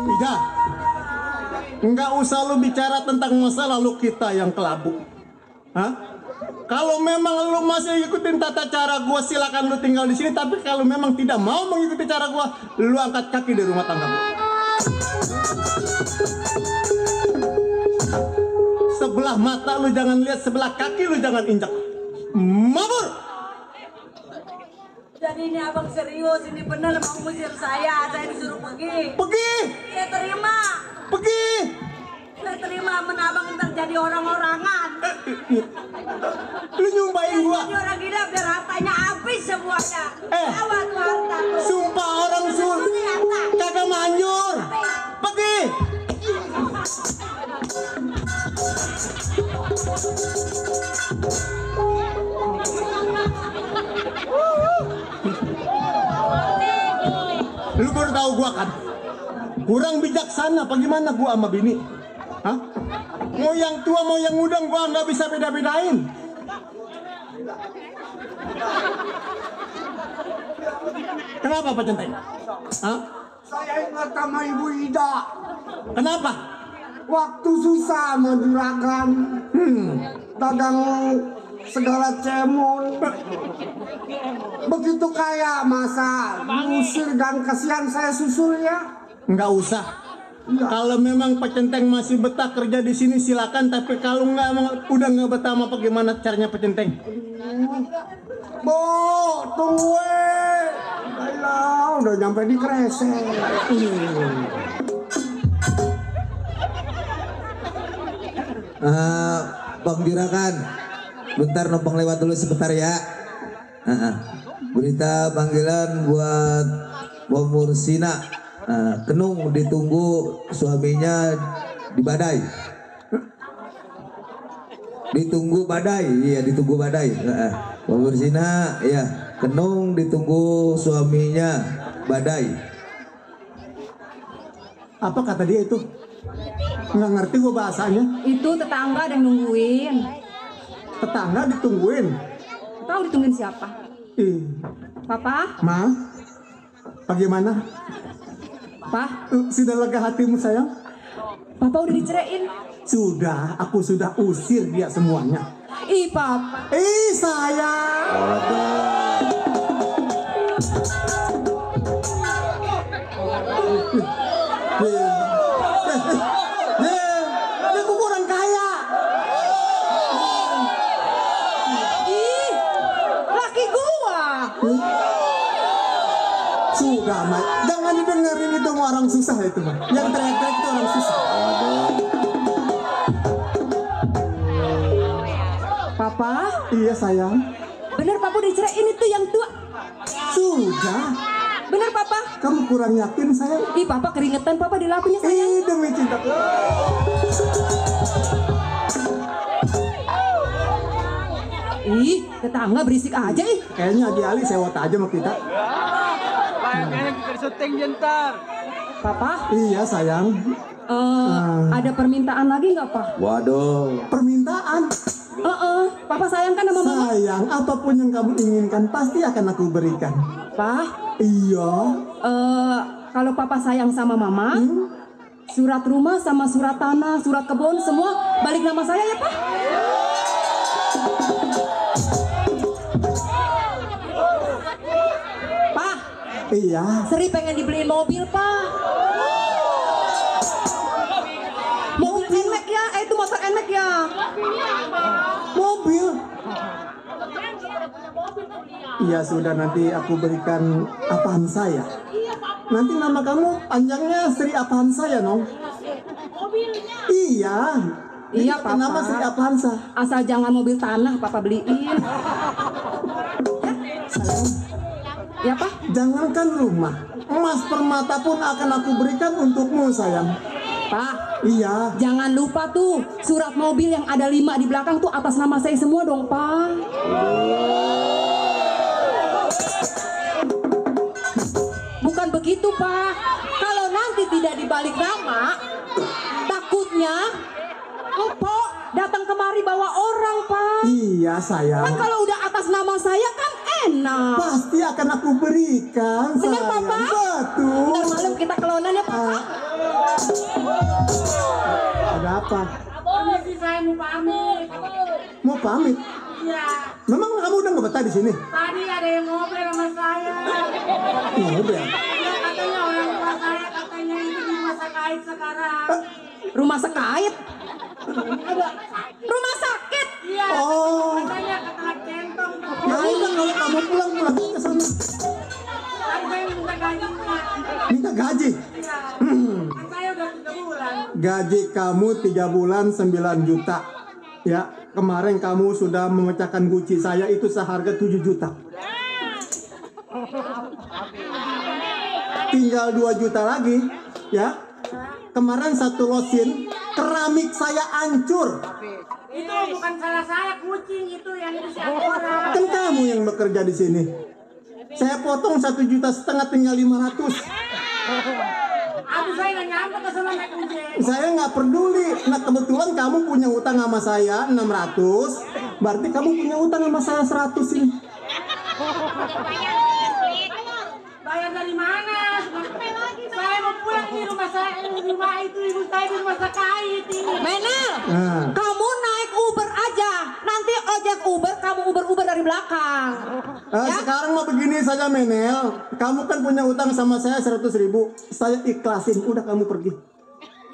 Speaker 2: Ida, nggak usah lu bicara tentang masa lalu kita yang kelabu. Hah? Kalau memang lu masih ikutin tata cara gua, silakan lu tinggal di sini. Tapi kalau memang tidak mau mengikuti cara gua, lu angkat kaki dari rumah tangga gua. Sebelah mata lu jangan lihat, sebelah kaki lu jangan injak. Mabur!
Speaker 3: Jadi ini abang serius, ini benar mau ngusir saya disuruh pergi.
Speaker 2: Pergi!
Speaker 3: Saya terima.
Speaker 2: Pergi!
Speaker 3: Saya terima menabang ntar jadi orang-orangan.
Speaker 2: Lu nyumpahin gua.
Speaker 3: Jadi orang gila biar hartanya habis semuanya.
Speaker 2: Eh.
Speaker 3: Bawa tuh harta.
Speaker 2: Sumpah orang sul
Speaker 3: Ini harta.
Speaker 2: kagak manjur. Pergi! tahu gua kan. Kurang bijaksana, bagaimana gua sama bini? Hah? Mau yang tua mau yang muda gua nggak bisa beda-bedain. Kenapa Pak Centeng? Hah?
Speaker 5: Saya ingat sama Ibu Ida.
Speaker 2: Kenapa?
Speaker 5: Waktu susah sama juragan. Dagang segala cemon. Begitu kaya masa diusir dan kasihan saya susul ya.
Speaker 2: Nggak usah. Kalau memang Pak Centeng masih betah kerja di sini silakan. Tapi kalau nggak udah nggak betah, mau bagaimana caranya Pak Centeng?
Speaker 5: Bo, tunggu. Ayolah, udah nyampe di Kresek.
Speaker 8: Bang Juragan, bentar numpang lewat dulu sebentar ya. Berita panggilan buat Bang Mursina. Kenung ditunggu suaminya di Badai. Ditunggu Badai, iya ditunggu Badai. Bang Mursina, iya. Kenung ditunggu suaminya Badai.
Speaker 2: Apa kata dia itu? Nggak ngerti gua bahasanya.
Speaker 3: Itu tetangga ada yang nungguin.
Speaker 2: Tetangga ditungguin.
Speaker 3: Tahu ditungguin siapa?
Speaker 2: Ma,
Speaker 3: Papa?
Speaker 2: bagaimana?
Speaker 3: Pa?
Speaker 2: Sudah lega hatimu sayang?
Speaker 3: Papa udah diceraiin.
Speaker 2: Sudah, aku sudah usir dia semuanya.
Speaker 3: Ih, Papa.
Speaker 2: Sayang. Dia kurang kaya.
Speaker 3: Ih, laki gua.
Speaker 2: Sudah, Mak. Jangan didengerin itu orang susah itu, Mak. Yang teriak-teriak itu orang susah.
Speaker 3: Papa?
Speaker 2: Iya, sayang.
Speaker 3: Bener Papa udah diceraiin itu yang tua.
Speaker 2: Sudah.
Speaker 3: Bener Papa?
Speaker 2: Kamu kurang yakin, sayang?
Speaker 3: Ih, Papa keringetan Papa dilapinya sayang.
Speaker 2: Demi cinta.
Speaker 3: Ih, tetangga berisik aja ih.
Speaker 2: Kayaknya Adi Ali sewot aja sama kita.
Speaker 6: Kayaknya kita syuting jentar.
Speaker 3: Papa?
Speaker 2: Iya, sayang.
Speaker 3: Ada permintaan lagi nggak, Pak?
Speaker 8: Waduh.
Speaker 2: Permintaan.
Speaker 3: Papa sayang kan sama Mama?
Speaker 2: Sayang, apapun yang kamu inginkan pasti akan aku berikan.
Speaker 3: Pak?
Speaker 2: Iya.
Speaker 3: Kalau Papa sayang sama Mama, surat rumah sama surat tanah, surat kebun semua balik nama saya ya, Pak? Pak?
Speaker 2: Iya.
Speaker 3: Seri pengen dibeliin mobil, Pak. Mobil NMAX ya, itu motor NMAX ya.
Speaker 2: Mobil. Iya sudah, nanti aku berikan Avanza ya. Nanti nama kamu panjangnya Sri Avanza ya, Nong? Iya.
Speaker 3: Iya,
Speaker 2: Papa. Nama Sri Avanza.
Speaker 3: Asal jangan mobil tanah, Papa beliin. Ya, Pak?
Speaker 2: Jangankan rumah, emas permata pun akan aku berikan untukmu, sayang.
Speaker 3: Pak,
Speaker 2: Iya.
Speaker 3: jangan lupa tuh surat mobil yang ada 5 di belakang tuh atas nama saya semua dong, Pak. Bukan begitu, Pak. Kalau nanti tidak dibalik nama, takutnya Empok datang kemari bawa orang, Pak.
Speaker 2: Iya, sayang.
Speaker 3: Kan kalau udah atas nama saya kan enak.
Speaker 2: Pasti akan aku berikan,
Speaker 3: Bener,
Speaker 2: sayang.
Speaker 3: Papa?
Speaker 2: Betul.
Speaker 3: Ntar malam kita kelonan ya, Pak.
Speaker 2: Ada apa?
Speaker 6: Permisi, saya mau pamit.
Speaker 2: Mau pamit?
Speaker 6: Iya.
Speaker 2: Memang kamu udah nggak betah di sini?
Speaker 6: Tadi ada yang ngobrol sama saya.
Speaker 2: Ngobrol.
Speaker 6: Iya, katanya orang tua saya katanya itu di masa kait sekarang.
Speaker 3: Rumah sekait. Rumah sakit.
Speaker 6: Iya.
Speaker 2: Oh.
Speaker 6: Katanya ketelan centong.
Speaker 2: Ya udah, kalau kamu pulang ke sana.
Speaker 6: Kan saya minta gajinya.
Speaker 2: Minta gaji.
Speaker 6: Iya. Kan saya udah 3 bulan.
Speaker 2: Gaji kamu 3 bulan 9 juta. Ya, kemarin kamu sudah memecahkan guci saya itu seharga 7 juta. Tinggal 2 juta lagi, ya. Kemarin satu losin keramik saya hancur.
Speaker 6: Itu bukan salah saya, kucing itu yang disiap orang.
Speaker 2: Kan kamu yang bekerja di sini. Saya potong 1,5 juta tinggal 500.
Speaker 6: Aduh saya nggak nyampe ke sana naik ojek.
Speaker 2: Saya nggak peduli. Nah kebetulan kamu punya utang sama saya 600, berarti kamu punya utang sama saya 100 ini.
Speaker 6: Bayar dari mana? Saya mau pulang di rumah saya, rumah itu ibu saya di rumah sakit ini.
Speaker 3: Menel,
Speaker 2: Nah.
Speaker 3: kamu naik Uber aja. Nanti ojek Uber, kamu Uber dari belakang. Ya?
Speaker 2: Sekarang mau begini saja Menel, kamu kan punya utang sama saya 100.000, saya ikhlasin, udah kamu pergi.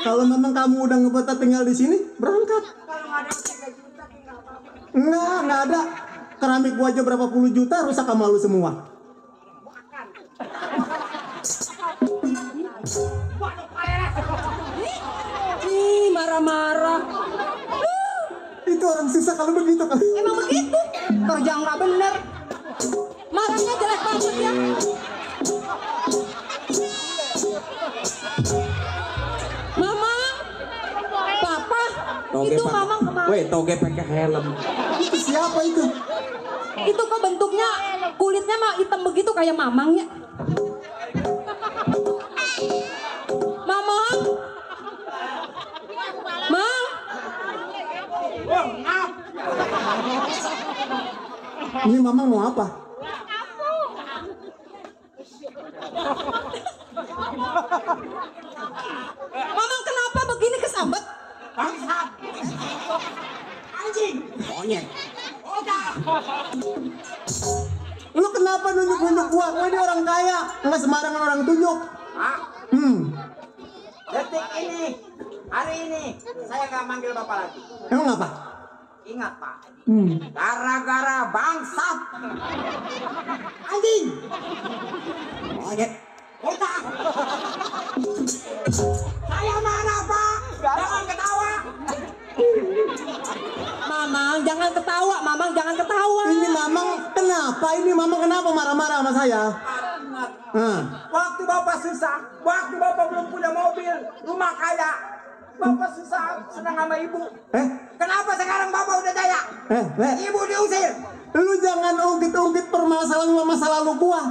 Speaker 2: Kalau memang kamu udah ngebetah tinggal di sini, berangkat.
Speaker 6: Kalau nggak ada 3 juta tinggal apa?
Speaker 2: Nggak ada. Keramik gua aja berapa puluh juta rusak sama lu semua.
Speaker 3: Ih, marah-marah.
Speaker 2: Itu orang susah kalau begitu kan.
Speaker 3: Emang begitu? Kerja nggak bener. Marahnya jelek banget ya. Mama, Papa, itu Mama kemana?
Speaker 4: Weh, toge pakai helm.
Speaker 2: Itu siapa itu?
Speaker 3: Itu kok bentuknya kulitnya mah hitam begitu kayak Mamang ya? Mamang, Mang,
Speaker 2: Ini Mamang mau apa?
Speaker 3: Mamang kenapa begini kesambet?
Speaker 6: Bangsat. Anjing.
Speaker 4: Monyet.
Speaker 2: Lu kenapa nunjuk-nunjuk gua? Gua ini orang kaya, nggak sembarangan orang tunjuk.
Speaker 5: Detik ini, hari ini, saya nggak manggil bapak lagi.
Speaker 2: Emang apa?
Speaker 5: Ingat pak, gara-gara bangsat, anjing, monyet, otak. Saya mana pak? Jangan ketawa.
Speaker 3: Mamang jangan ketawa, Mamang jangan ketawa.
Speaker 2: Ini Mamang kenapa? Ini Mamang kenapa marah-marah sama saya?
Speaker 5: Waktu bapak susah, waktu bapak belum punya mobil, rumah kaya, bapak susah senang sama ibu. Kenapa sekarang bapak udah jaya? Ibu diusir.
Speaker 2: Lu jangan ungkit-ungkit permasalahan masa lalu gua.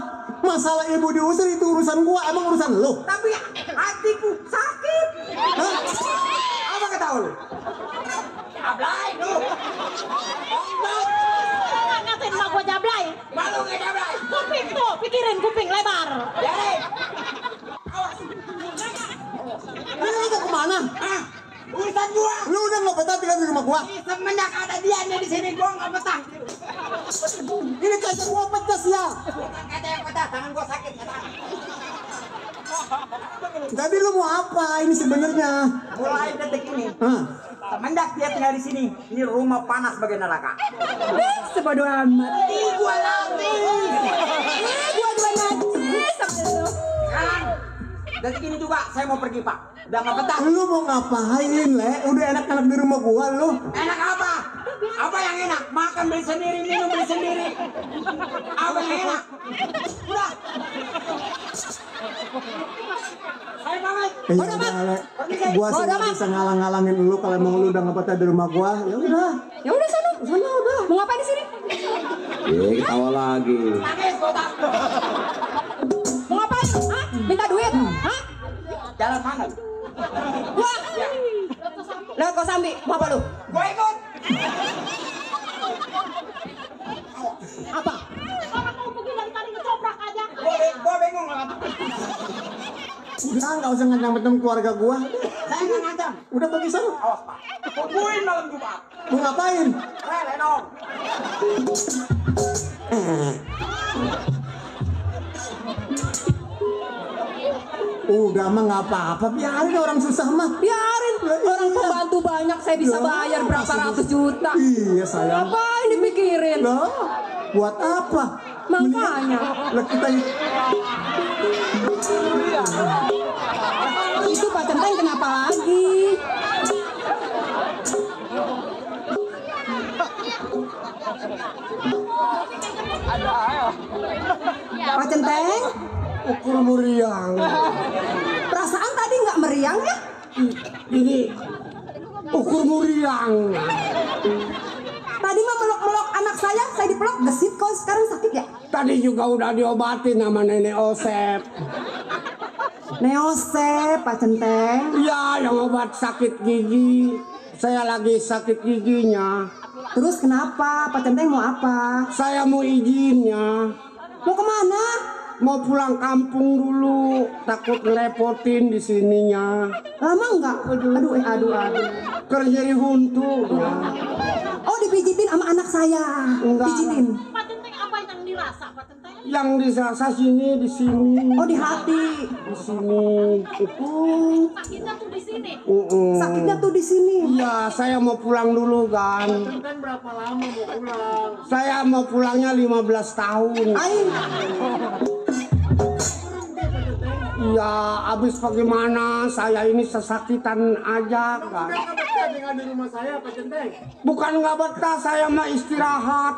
Speaker 2: Masalah ibu diusir itu urusan gua, emang urusan lu?
Speaker 5: Tapi hatiku sakit. Apa kata lu? Jablay lu.
Speaker 3: Ngatain sama gua jablay.
Speaker 5: Malu nggak jablay?
Speaker 3: Kuping tuh, pikirin kuping lebar.
Speaker 5: Jadi,
Speaker 2: Lu mau kemana?
Speaker 5: urusan gua.
Speaker 2: Lu udah nggak betah tinggal di rumah gua?
Speaker 5: Semenjak ada dia di sini gua nggak betah.
Speaker 2: Ini kaca gua pecah ya.
Speaker 5: Bukan kata yang betah, tangan gua sakit.
Speaker 2: Jadi lu mau apa ini sebenarnya?
Speaker 5: Mulai detik ini, semenjak dia tinggal di sini, ini rumah panas bagai neraka.
Speaker 3: Sebodoh amat.
Speaker 5: Ini gua latih.
Speaker 3: Dua-dua najis sama lu.
Speaker 5: Sekarang, detik ini juga saya mau pergi pak. Udah nggak betah.
Speaker 2: Lu mau ngapain, Le? Udah enak-enak di rumah gua lu.
Speaker 5: Enak apa? Apa yang enak? Makan beli sendiri, minum beli sendiri. Apa yang enak? Udah. Saya pamit.
Speaker 2: Udah, Le. Gua sih nggak bisa ngalang-ngalangin lu kalau emang lu udah nggak betah di rumah gua. Ya udah.
Speaker 3: Ya udah sana udah. Mau ngapain di sini?
Speaker 7: Ketawa lagi.
Speaker 5: Nangis botak.
Speaker 3: Mau ngapain? Hah? Minta duit? Hah?
Speaker 5: Jalan mana?
Speaker 3: Wah. Lewat Kosambi, mau apa lu?
Speaker 5: Gua ikut.
Speaker 3: Apa?
Speaker 6: Orang mau pergi dari tadi ketoprak aja.
Speaker 5: Gua bingung lah.
Speaker 2: Udah nggak usah ngancam-ngancam keluarga gua.
Speaker 5: Saya nggak ngancam.
Speaker 2: Udah pergi sana.
Speaker 5: Awas pak. Tungguin malam Jumat.
Speaker 2: Mau ngapain?
Speaker 5: Rele dong.
Speaker 2: Udah mah nggak apa-apa. Biarin orang susah mah.
Speaker 3: Biarin. Orang pembantu banyak, saya bisa bayar berapa ratus juta.
Speaker 2: Iya sayang.
Speaker 3: Ngapain dipikirin?
Speaker 2: Loh, buat apa?
Speaker 3: Makanya.
Speaker 2: Lah kita
Speaker 3: Itu Pak Centeng kenapa lagi? Pak Centeng,
Speaker 4: Ukur meriang.
Speaker 3: perasaan tadi nggak meriang ya?
Speaker 4: Ini ukur meriang.
Speaker 3: Tadi mah melok-melok anak saya dipelok gesit kok sekarang sakit ya?
Speaker 4: Tadi juga udah diobatin sama nenek Osep.
Speaker 3: Neose, Pak Centeng.
Speaker 4: Iya, yang obat sakit gigi. Saya lagi sakit giginya.
Speaker 3: Terus kenapa? Pak Centeng mau apa?
Speaker 4: Saya mau izinnya.
Speaker 3: Mau kemana?
Speaker 4: Mau pulang kampung dulu. Takut ngerepotin di sininya.
Speaker 3: Lama enggak? Aduh.
Speaker 4: Kerja di huntu.
Speaker 3: Oh, dipijitin sama anak saya.
Speaker 4: Enggak.
Speaker 3: Pijitin.
Speaker 6: Pak Centeng apa yang dirasa Pak Centeng?
Speaker 4: Yang dirasa sini, di sini.
Speaker 3: Oh, di hati.
Speaker 4: Di sini.
Speaker 6: Sakitnya tuh di sini.
Speaker 3: Sakitnya tuh di sini.
Speaker 4: Iya, saya mau pulang dulu kan.
Speaker 2: Kan berapa lama mau pulang?
Speaker 4: Saya mau pulangnya 15 tahun.
Speaker 3: Aing.
Speaker 4: Iya, abis bagaimana saya ini sesakitan aja kan.
Speaker 2: Udah betah tinggal di rumah saya, Pak Centeng.
Speaker 4: Bukan nggak betah, saya mah istirahat.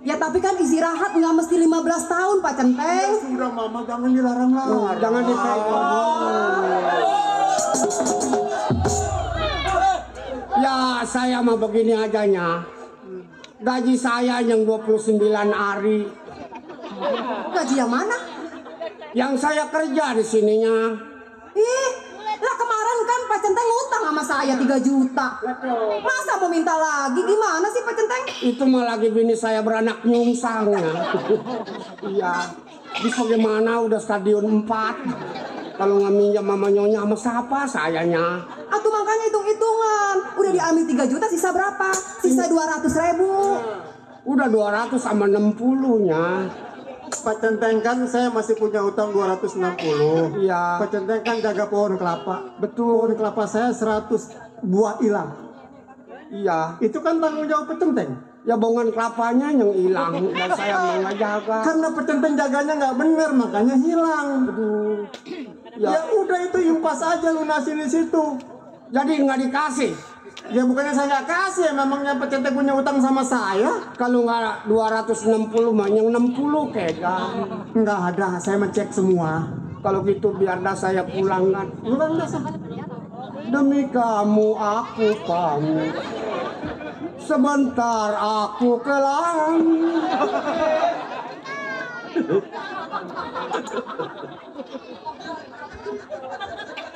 Speaker 3: Ya tapi kan istirahat nggak mesti 15 tahun Pak Centeng.
Speaker 2: Sudah mama jangan dilarang-larang.
Speaker 4: Jangan dipegang. Ya, saya mah begini ajanya. Gaji saya yang 29 hari.
Speaker 3: Gaji yang mana?
Speaker 4: Yang saya kerja di sininya.
Speaker 3: Ih, lah kemarin kan Pak Centeng ngutang sama saya 3 juta. Masa mau minta lagi? Gimana sih Pak Centeng?
Speaker 4: Itu mah lagi bini saya beranak nyungsang ya. Iya. Bis bagaimana udah stadion 4. Kalau nggak minjam mama nyonya sama siapa sayanya.
Speaker 3: Atuh makanya hitung-hitungan. Udah diambil 3 juta, sisa berapa? Sisa 200.000.
Speaker 4: Udah 200 sama 60-nya.
Speaker 2: Pak Centeng kan saya masih punya utang 260.
Speaker 4: Iya.
Speaker 2: Pak Centeng kan jaga pohon kelapa.
Speaker 4: Betul.
Speaker 2: Pohon kelapa saya 100 buah hilang.
Speaker 4: Iya.
Speaker 2: Itu kan tanggung jawab Pak Centeng.
Speaker 4: Ya bongan kelapanya yang hilang dan saya mau ngejaga.
Speaker 2: Karena Pak Centeng jaganya nggak bener makanya hilang. Ya udah itu impas aja lunasin di situ.
Speaker 4: Jadi nggak dikasih.
Speaker 2: Ya bukannya saya nggak kasih, memangnya Pak Centeng punya utang sama saya?
Speaker 4: Kalau nggak 260 mah yang 60 pegang.
Speaker 2: Nggak ada, saya mencek semua.
Speaker 4: Kalau gitu biar dah saya pulang kan.
Speaker 2: Bukan dah saya.
Speaker 4: Demi kamu aku pamit. Sebentar aku ke langit.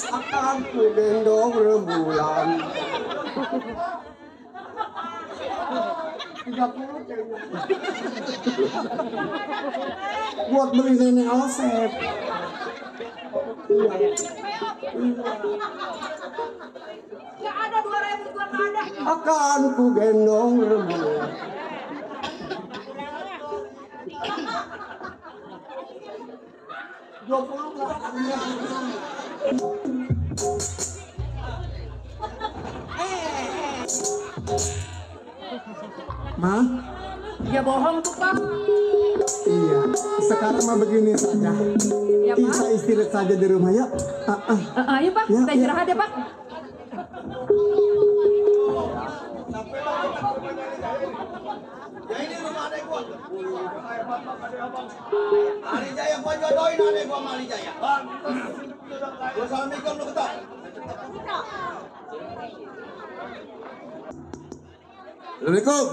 Speaker 4: Akan ku gendong rembulan. 30 kayaknya. Buat beli nenek Osep.
Speaker 3: Gak ada 2.000 gua nggak ada.
Speaker 4: Akan ku gendong rembulan.
Speaker 2: Ma?
Speaker 3: Ya bohong tuh Pak.
Speaker 2: Iya. Sekarang mah begini saja.
Speaker 3: Ya Pak.
Speaker 2: Kita istirahat saja di rumah ya.
Speaker 3: Ayo Pak,
Speaker 2: Ya,
Speaker 3: kita istirahat ya Pak.
Speaker 7: Ali Jaya gua jodohin adek gua sama Ali Jaya. Gua assalamualaikum lu ketok. Assalamualaikum.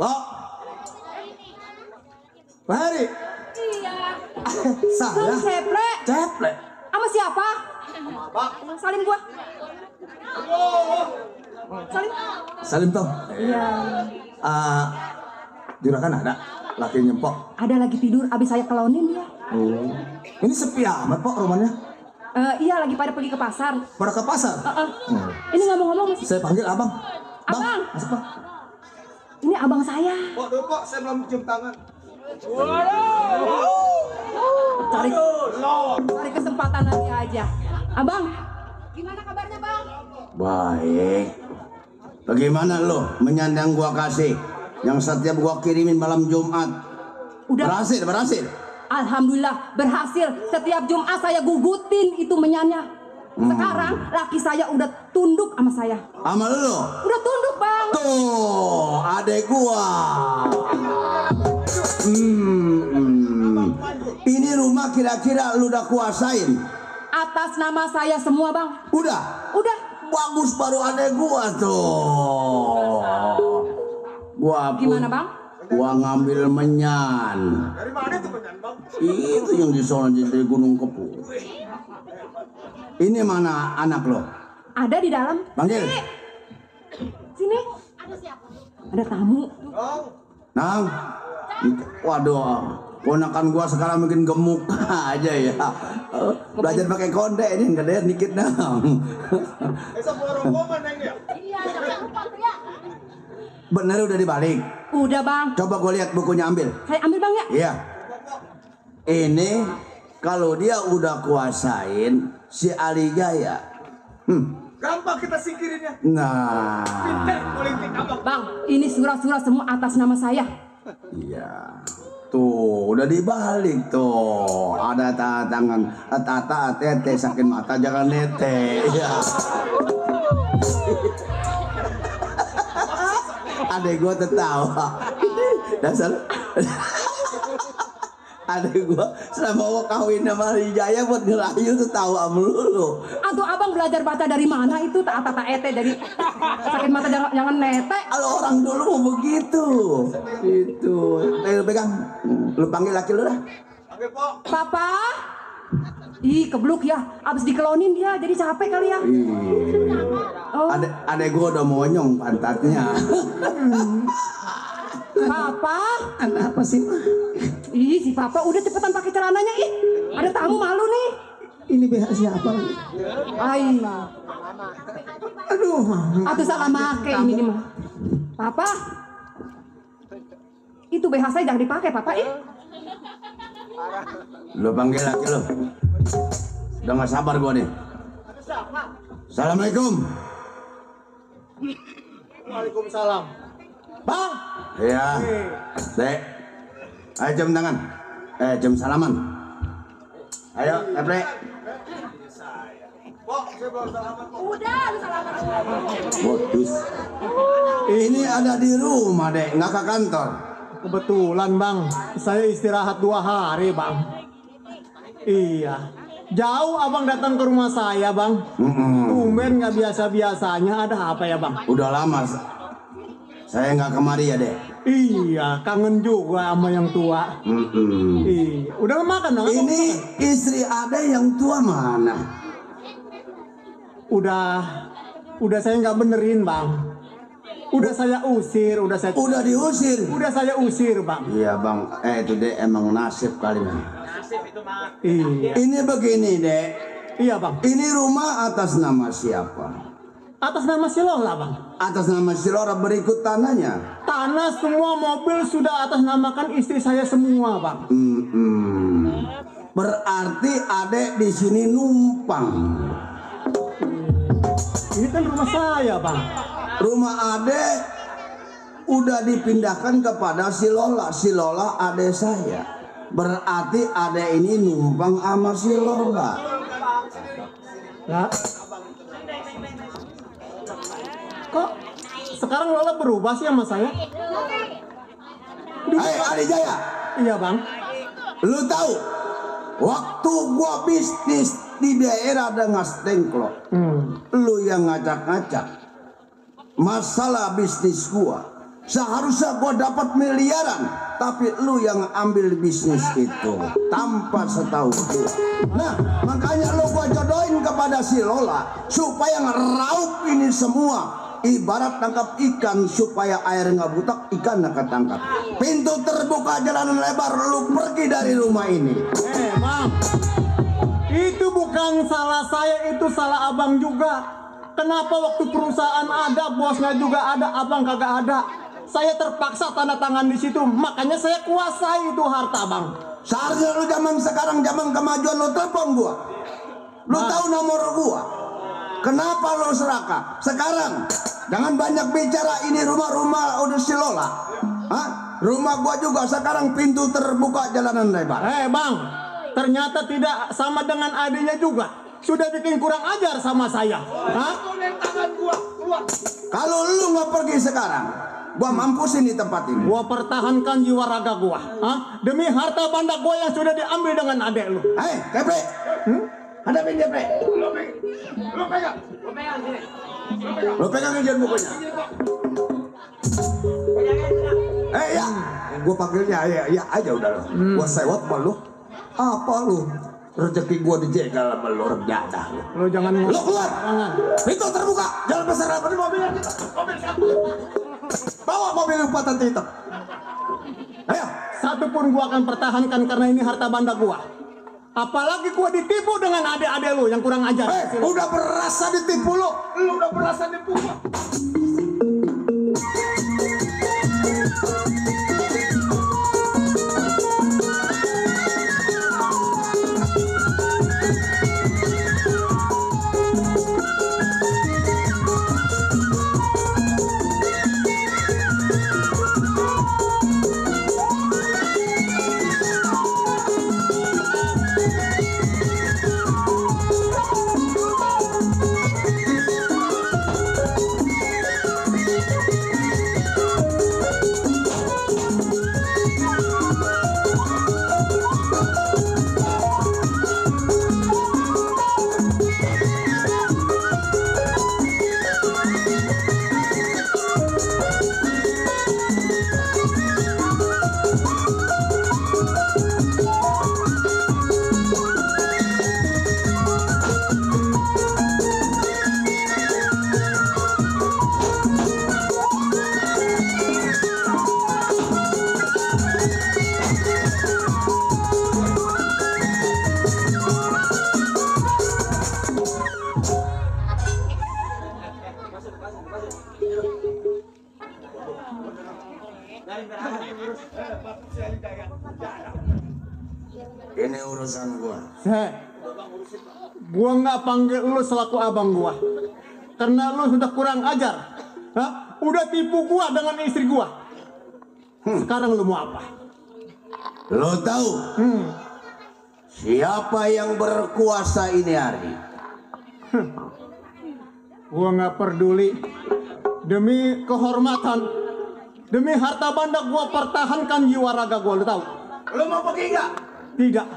Speaker 7: Pak. Pak Heri.
Speaker 3: Iya.
Speaker 2: Saya
Speaker 3: Ceple.
Speaker 2: ceplek.
Speaker 3: Sama siapa?
Speaker 7: Pak.
Speaker 3: Salim gua. Salim.
Speaker 7: Salim toh.
Speaker 3: Iya.
Speaker 7: Juragan ada laki nyempok.
Speaker 3: Ada lagi tidur, abis saya kelonin dia.
Speaker 7: Oh. Ini sepi amat Pak rumahnya.
Speaker 3: Iya lagi pada pergi ke pasar.
Speaker 7: Pada ke pasar.
Speaker 3: Ini ngomong-ngomong masih.
Speaker 7: Saya panggil abang.
Speaker 3: Abang.
Speaker 7: Masuk Pak.
Speaker 3: Ini abang saya.
Speaker 7: Pak, dulu Pak, saya belum cium tangan.
Speaker 3: Cari kesempatan nanti aja. Abang, gimana kabarnya Bang?
Speaker 7: Baik. Bagaimana lo menyandang gua kasih yang setiap gua kirimin malam Jumat?
Speaker 3: Udah.
Speaker 7: Berhasil.
Speaker 3: Alhamdulillah berhasil. Setiap Jumat saya gugutin itu menyanyi. Sekarang laki saya udah tunduk sama saya.
Speaker 7: Sama lo?
Speaker 3: Udah tunduk Bang.
Speaker 7: Tuh, adek gua. Ini rumah kira-kira lu udah kuasain?
Speaker 3: Atas nama saya semua Bang.
Speaker 7: Udah.
Speaker 3: Udah.
Speaker 7: Bagus baru adek gua tuh. Gua pun.
Speaker 3: Gimana Bang?
Speaker 7: Gua ngambil menyan.
Speaker 2: Dari mana tuh menyan, Bang?
Speaker 7: Itu yang di sono dari Gunung Kepu. Ini mana anak lo?
Speaker 3: Ada di dalam.
Speaker 7: Panggil.
Speaker 3: Sini. Ada tamu.
Speaker 7: Nang. Waduh, ponakan gua sekarang makin gemuk aja ya. Belajar pakai konde ini gede dikit nang.
Speaker 2: Besok warung koman neng ya.
Speaker 7: Bener udah dibalik.
Speaker 3: Udah bang.
Speaker 7: Coba gua lihat bukunya, ambil.
Speaker 3: Saya ambil bang ya.
Speaker 7: Iya. Ini kalau dia udah kuasain si Ali Jaya.
Speaker 2: Gampang kita singkirinnya.
Speaker 7: Nah.
Speaker 2: Politik abang.
Speaker 3: Bang, ini surat-surat semua atas nama saya.
Speaker 7: Iya. Tuh, udah dibalik tuh. Ada tangan tata tete sakit mata jangan nete. Iya. Adek gua tertawa. Dasar. Adek gua selama mau kawin sama Rijaya buat ngerayu tuh tahu melulu.
Speaker 3: Atau abang belajar baca dari mana itu? Tata ete dari sakit mata jangan nete.
Speaker 7: Kalau orang dulu mau begitu. Itu. Ayo pegang. Lu panggil laki lu dah.
Speaker 2: Oke, Pok.
Speaker 3: Papa. Ih, kebluk ya. Abis dikelonin dia, jadi capek kali ya. Oh.
Speaker 7: Adek gua udah monyong pantatnya.
Speaker 3: Papa.
Speaker 7: Ada apa sih, Ma?
Speaker 3: Ih, si Papa udah cepetan pakai celananya. Ih, ada tamu malu nih.
Speaker 7: Ini BH siapa lagi?
Speaker 3: Ay.
Speaker 7: Aduh,
Speaker 3: Atau salah make ini nih mah. Papa. Itu BH saya jangan dipakai, Papa. Ih.
Speaker 7: lu panggil laki lu. Udah gak sabar gua nih. Assalamualaikum.
Speaker 2: Waalaikumsalam. Bang.
Speaker 7: Iya. Dek. Ayo jam tangan. Jam salaman. Ayo, Ebre.
Speaker 2: Pok, saya belum salaman, Pok.
Speaker 3: Udah, lu salaman.
Speaker 7: Modus. Ini ada di rumah, Dek, nggak ke kantor.
Speaker 2: Kebetulan, Bang. Saya istirahat 2 hari, Bang. Iya. Jauh abang datang ke rumah saya, Bang. Tumben nggak biasa-biasanya. Ada apa ya, Bang?
Speaker 7: Udah lama saya nggak kemari ya, Dek.
Speaker 2: Iya, kangen juga sama yang tua. Iya. Udah makan, Bang?
Speaker 7: Ini istri Ade yang tua mana?
Speaker 2: Udah saya nggak benerin, Bang. Udah saya usir,
Speaker 7: Udah diusir.
Speaker 2: Udah saya usir, Bang.
Speaker 7: Iya, Bang. Itu Dek emang nasib kali, Bang.
Speaker 2: Iya.
Speaker 7: Ini begini, Dek.
Speaker 2: Iya, Bang.
Speaker 7: Ini rumah atas nama siapa?
Speaker 2: Atas nama si Lola, Bang.
Speaker 7: Atas nama si Lora, berikut tanahnya.
Speaker 2: Tanah semua mobil sudah atas namakan istri saya semua, Bang.
Speaker 7: Berarti Adek di sini numpang.
Speaker 2: Ini kan rumah saya, Bang.
Speaker 7: Rumah Adek udah dipindahkan kepada si Lola. Si Lola adek saya. Berarti Adek ini numpang sama si Lola.
Speaker 2: Nah. Kok sekarang Lola berubah sih sama saya?
Speaker 7: Hei Ade Jaya,
Speaker 2: Iya, Bang.
Speaker 7: lu tahu waktu gua bisnis di daerah Dengas Dengklok, lu yang ngacak-ngacak masalah bisnis gua. Seharusnya gua dapat miliaran, tapi lu yang ambil bisnis itu tanpa setahu gua. Nah, makanya lu gua jodohin kepada si Lola supaya ngeraup ini semua. Ibarat tangkap ikan supaya air nggak butak, ikan nggak ketangkap. Pintu terbuka, jalanan lebar, lu pergi dari rumah ini.
Speaker 2: Bang, itu bukan salah saya, itu salah abang juga. Kenapa waktu perusahaan ada, bosnya juga ada, abang kagak ada? Saya terpaksa tanda tangan di situ, makanya saya kuasai itu harta, Bang.
Speaker 7: Seharusnya lu zaman sekarang, zaman kemajuan, lu telepon gua. Lu tahu nomor gua. Kenapa lu serakah? Sekarang jangan banyak bicara, ini rumah udah si Lola. Hah? Rumah gua juga sekarang pintu terbuka, jalanan lebar.
Speaker 2: Bang, ternyata tidak sama dengan adiknya juga. Sudah bikin kurang ajar sama saya. Hah?
Speaker 7: Kalau lu nggak pergi sekarang, gua mampusin di tempat ini.
Speaker 2: Gua pertahankan jiwa raga gua. Hah? Demi harta banda gua yang sudah diambil dengan adek lu.
Speaker 7: Hei, Kepre. Hadapin dia, Pre. Lu pegang aja bukunya. Ya, gue panggilnya ya aja udah lo. Gue sewot sama lu. Apa lu? Rezeki gue dijegal sama lu, rendah lu.
Speaker 2: Lo jangan
Speaker 7: Lu keluar.
Speaker 2: Jangan.
Speaker 7: Pintu terbuka. Jalan besar apa di mobilnya kita? Mobil kamu. Bawa mobil empatan hitam. Ayo.
Speaker 2: Satu pun gua akan pertahankan karena ini harta banda gua. Apalagi gua ditipu dengan adik-adik lu yang kurang ajar.
Speaker 7: Udah berasa ditipu lu. Lu udah berasa ditipu gua. Ini urusan gua.
Speaker 2: Gua nggak panggil lu selaku abang gua, karena lu sudah kurang ajar. Hah? Udah tipu gua dengan istri gua. Sekarang lu mau apa?
Speaker 7: Lo tahu siapa yang berkuasa ini hari?
Speaker 2: Gua nggak peduli. Demi kehormatan, demi harta banda gua pertahankan jiwa raga gua. Lu tahu?
Speaker 7: Lo mau pergi nggak?
Speaker 2: Tidak.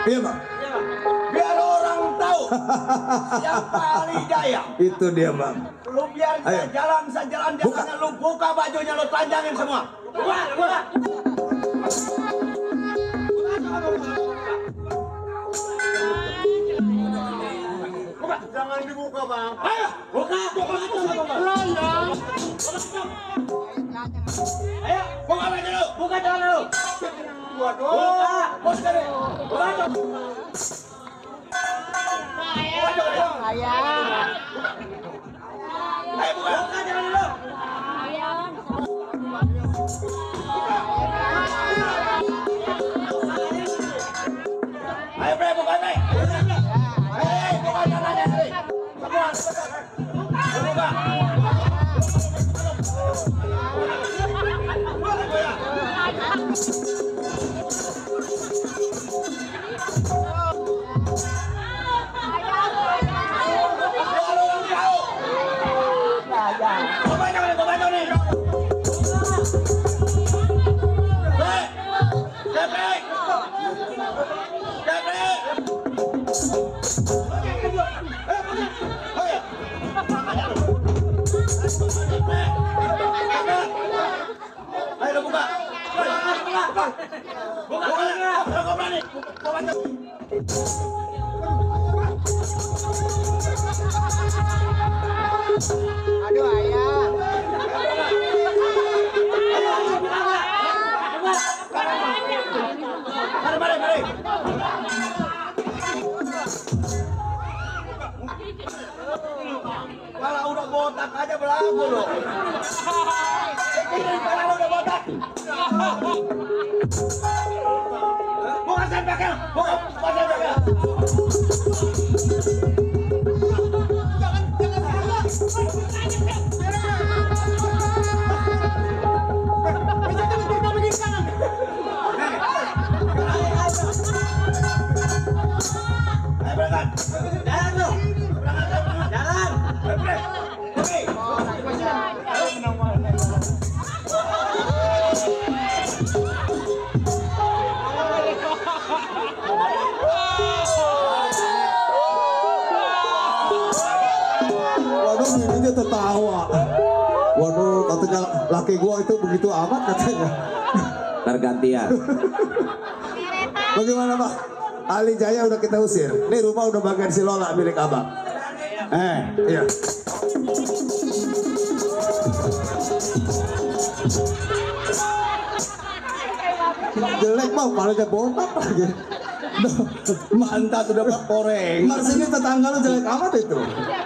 Speaker 7: Iya bang. Biar orang tahu siapa Ali Jaya. Itu dia bang. Lu biar dia jalan sejalan jalannya, lu buka bajunya, lu telanjangin semua. Buka.
Speaker 2: Jangan dibuka bang.
Speaker 7: Ayo, buka. Ayo, buka baju lu. Buka jalan lu. Buka. Bos dari. Buka. Ayo buka jalan lu.
Speaker 5: Aduh ayah. Mari. Kalau udah botak aja belagu loh. Kalau udah botak. Bukan saya pakai. Bukan saya pakai.
Speaker 1: Waduh, ini tertawa. Waduh, katanya laki gua itu begitu amat katanya.
Speaker 8: Tergantian.
Speaker 1: Bagaimana Pak? Ali Jaya udah kita usir. Ini rumah udah bagian si Lola milik abang. Iya. Jelek Bang, palanya botak lagi.
Speaker 7: Mantap udah Pak koreng.
Speaker 1: Mars ini tetangga lu jelek amat itu.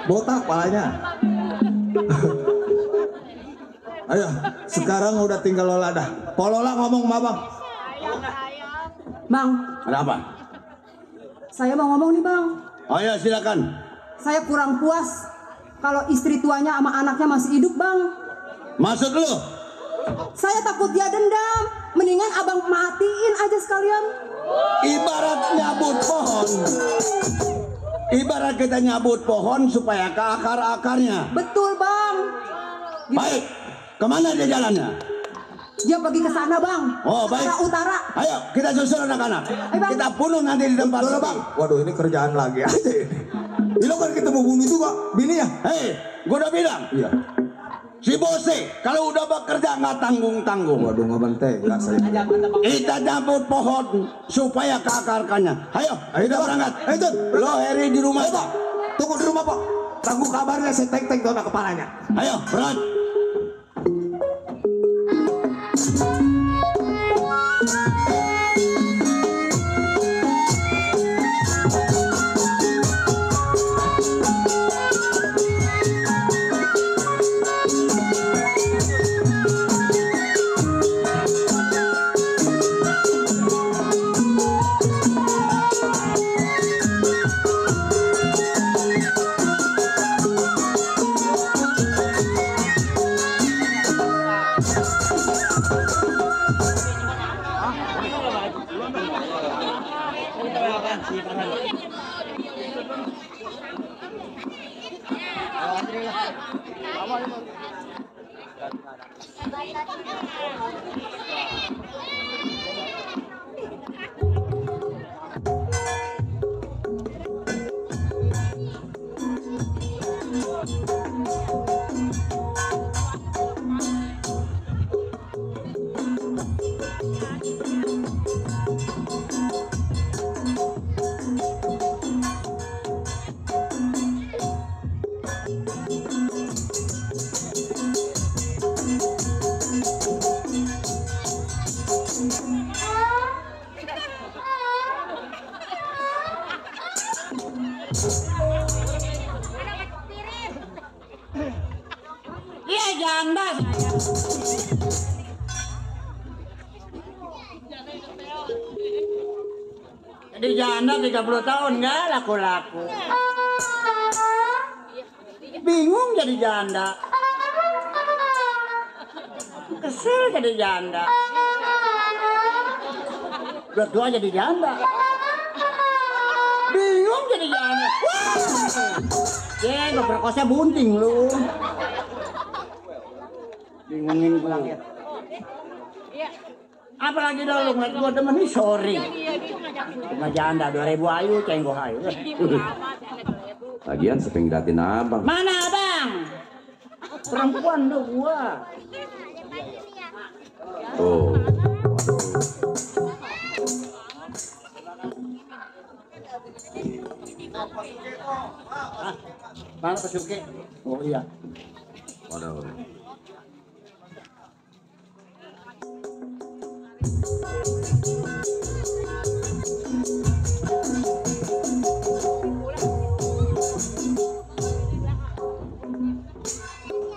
Speaker 1: Botak palanya. Ayo, sekarang udah tinggal Lola dah. Po Lola ngomong sama Bang.
Speaker 3: Bang,
Speaker 7: Ada apa?
Speaker 3: saya mau ngomong nih Bang.
Speaker 7: Oh ya silakan.
Speaker 3: Saya kurang puas kalau istri tuanya sama anaknya masih hidup Bang.
Speaker 7: Maksud lu?
Speaker 3: Saya takut dia dendam. Mendingan abang matiin aja sekalian.
Speaker 7: Ibarat nyabut pohon. Ibarat kita nyabut pohon supaya ke akar-akarnya.
Speaker 3: Betul Bang.
Speaker 7: Baik. Kemana dia jalannya?
Speaker 3: Dia pergi ke sana Bang.
Speaker 7: Oh
Speaker 3: Ke
Speaker 7: baik.
Speaker 3: arah utara.
Speaker 7: Ayo kita susul anak-anak.
Speaker 3: Ayo, Bang.
Speaker 7: Kita bunuh nanti di tempat
Speaker 1: Lola Bang. Waduh, ini kerjaan lagi aja ini. Ini kan kita mau bunuh juga bini ya?
Speaker 7: Hei, gua udah bilang.
Speaker 1: Iya.
Speaker 7: Si Bose kalau udah bekerja nggak tanggung-tanggung.
Speaker 1: Waduh, nggak banteng. Nggak saya.
Speaker 7: Kita nyabut pohon supaya ke akar-akarnya. Ayo, kita berangkat.
Speaker 1: Ayo, John.
Speaker 7: Lo Heri di rumah.
Speaker 1: Ayo Pak, tunggu di rumah Pak. Tunggu kabarnya saya tek-tek dona kepalanya.
Speaker 7: Ayo, berangkat.
Speaker 6: Iya janda saya. Jadi janda 30 tahun nggak laku-laku. Bingung jadi janda. Kesel jadi janda. Udah tua jadi janda. Bingung jadi janda. Ya, berkosnya bunting lu. Bingungin gue. Apalagi dulu ngeliat gue temen nih sorry. Cuma janda 2000 ayu cenggoh ayu.
Speaker 8: Lagian seping datin abang.
Speaker 6: Mana abang? Perempuan tuh gua.
Speaker 8: Oh.
Speaker 2: Mana Pak Suki? Oh iya.
Speaker 9: Waduh.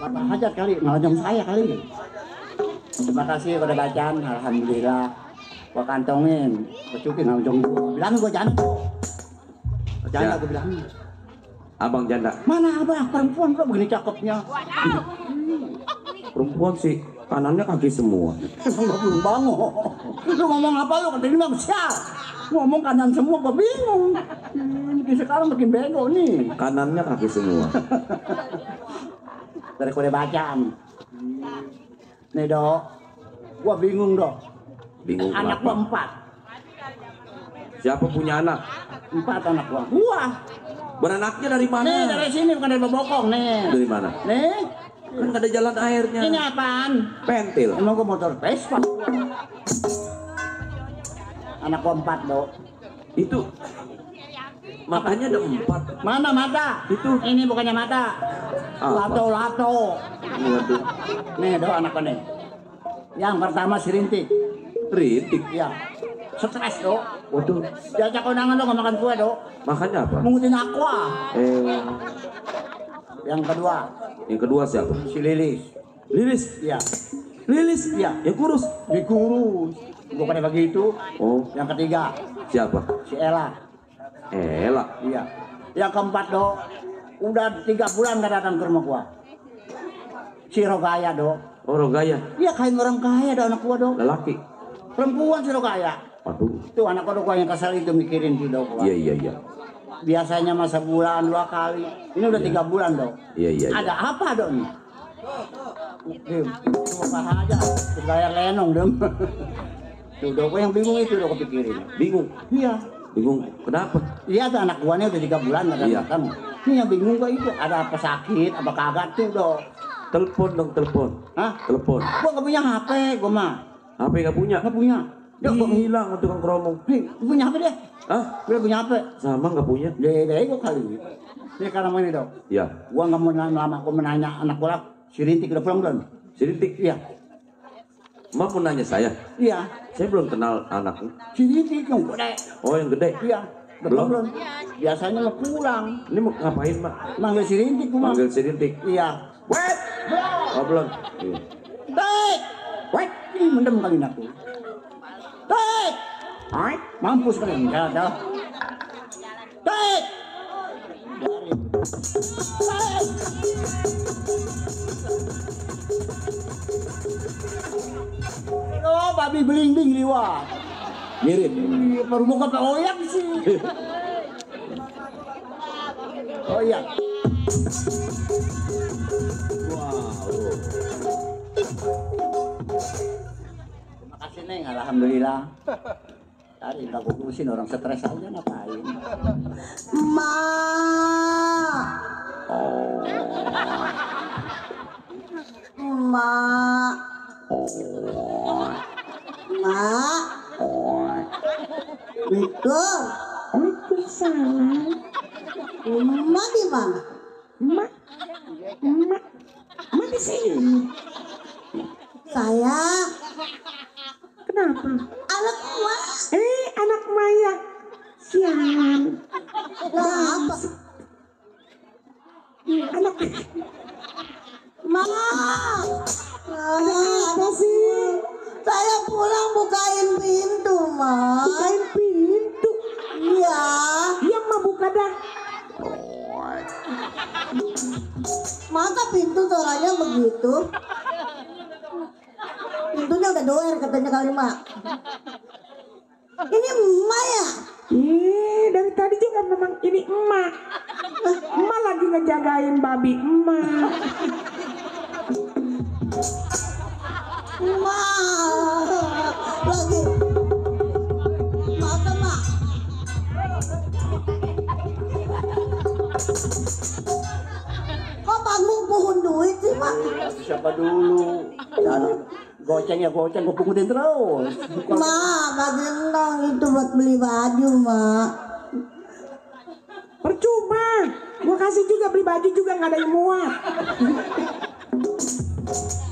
Speaker 2: Bapak hajat kali, ngelonyong saya kali. Terima kasih pada bacaan, alhamdulillah. Gua kantongin, Suki ngelonyong gua. Bilang gua jangan. Janda gua bilang.
Speaker 9: Abang janda.
Speaker 2: Mana abang perempuan kok begini cakepnya?
Speaker 9: Perempuan sih kanannya kaki semua.
Speaker 2: Enggak belum bangun. Lu ngomong apa lu? Katanya bilang siap. Ngomong kanan semua gua bingung. Sekarang makin bego nih.
Speaker 9: Kanannya kaki semua.
Speaker 2: Dari kode bacaan. Nih dok, gua bingung dok.
Speaker 9: Bingung
Speaker 2: Anak
Speaker 9: kenapa?
Speaker 2: gua 4.
Speaker 9: Siapa punya anak?
Speaker 2: 4 anak gua. Gua.
Speaker 9: Beranaknya dari mana?
Speaker 2: Nih dari sini bukan dari Bobokong nih.
Speaker 9: Dari mana?
Speaker 2: Nih.
Speaker 9: Kan nggak ada jalan airnya.
Speaker 2: Ini apaan?
Speaker 9: Pentil.
Speaker 2: Emang gua motor Vespa. Anak gua 4 dok.
Speaker 9: Itu matanya ada 4.
Speaker 2: Mana mata?
Speaker 9: Itu.
Speaker 2: Ini bukannya mata.
Speaker 9: Apa?
Speaker 2: Lato.
Speaker 9: Waduh.
Speaker 2: Nih dok anak gua nih. Yang pertama si Rintik.
Speaker 9: Rintik.
Speaker 2: Iya. Stres dok.
Speaker 9: Waduh.
Speaker 2: Diajak kondangan dok nggak makan kue dok.
Speaker 9: Makannya apa?
Speaker 2: Mengutin aqua. Yang kedua
Speaker 9: siapa?
Speaker 2: si Lilis.
Speaker 9: Lilis.
Speaker 2: Iya.
Speaker 9: Lilis.
Speaker 2: Iya.
Speaker 9: Yang kurus.
Speaker 2: Dikurus. Bukannya begitu.
Speaker 9: Oh.
Speaker 2: Yang ketiga
Speaker 9: Siapa?
Speaker 2: si Ella.
Speaker 9: Ella.
Speaker 2: Iya. Yang keempat dok. Udah 3 bulan nggak datang ke rumah gua. Si Rogaya dok.
Speaker 9: Oh, Rogaya.
Speaker 2: Iya kain orang kaya dok anak gua dok.
Speaker 9: Lelaki.
Speaker 2: Perempuan si Rogaya.
Speaker 9: Aduh.
Speaker 2: Tuh anak gua yang kesal itu mikirin si dok.
Speaker 9: Iya.
Speaker 2: Biasanya masa bulan 2 kali. Ini udah 3 bulan dok.
Speaker 9: Iya.
Speaker 2: Ada apa dok nih? Cuma aja. Bayar lenong dong. Tuh dok yang bingung itu dok kepikirin.
Speaker 9: Bingung.
Speaker 2: Iya.
Speaker 9: Bingung. Kenapa?
Speaker 2: Iya tuh anak gua nih udah 3 bulan nggak
Speaker 9: Iya.
Speaker 2: datang. Ini yang bingung gua itu ada apa sakit apa kagak tuh dok.
Speaker 9: Telepon dong, telepon.
Speaker 2: Hah?
Speaker 9: Telepon.
Speaker 2: Gua nggak punya HP gua mah.
Speaker 9: HP nggak punya?
Speaker 2: Nggak punya. Dok, gua
Speaker 9: Hilang tukang keromong.
Speaker 2: Hei, gua punya HP deh.
Speaker 9: Hah?
Speaker 2: Gua punya HP.
Speaker 9: Sama nggak punya?
Speaker 2: Deh gua kali. Ini karena ini dok.
Speaker 9: Ya.
Speaker 2: Gua nggak mau lama, gua menanya anak gua si Rintik udah pulang belum?
Speaker 9: Si Rintik.
Speaker 2: Iya.
Speaker 9: Mau nanya saya?
Speaker 2: Iya.
Speaker 9: Saya belum kenal anaknya.
Speaker 2: Si Rintik yang gede.
Speaker 9: Oh, yang gede.
Speaker 2: Iya.
Speaker 9: Belum?
Speaker 2: Belum. Biasanya mau pulang.
Speaker 9: Ini mau ngapain, Mak?
Speaker 2: Manggil si Rintik gua.
Speaker 9: Manggil si Rintik.
Speaker 2: Iya.
Speaker 9: Wait. Oh, belum. Iya.
Speaker 2: Dek. Wait, ini mendem kali aku. Dek. Hai, mampus kali enggak ada. Dek. Dek. Oh, babi beling-beling liwat.
Speaker 9: Mirip.
Speaker 2: Baru mau kata oyak sih. Oh iya. Terima kasih Neng, alhamdulillah. Tadi nggak gue urusin orang stres aja ngapain?
Speaker 3: Ma. Ma. Ma. Waalaikumsalam. Ma di mana? Ma di sini. Saya. Kenapa? Anak gua. Anak Maya. Sialan. Kenapa? Anak. Ma. Apa sih? Saya pulang bukain pintu, Ma. Bukain pintu? Iya. Yang mau buka dah. Masa pintu suaranya begitu? Pintunya udah doer katanya kali, Mak. Ini emak ya?
Speaker 6: Dari tadi juga memang ini emak. Emak lagi ngejagain babi emak.
Speaker 3: Emak lagi. Masa, Mak? Kok panggung pohon duit sih, Mak?
Speaker 2: Siapa dulu? Goceng ya goceng, gue pungutin terus.
Speaker 3: Ma, gak gendong itu buat beli baju, Ma.
Speaker 5: Percuma. Gua kasih juga beli baju juga nggak ada yang muat.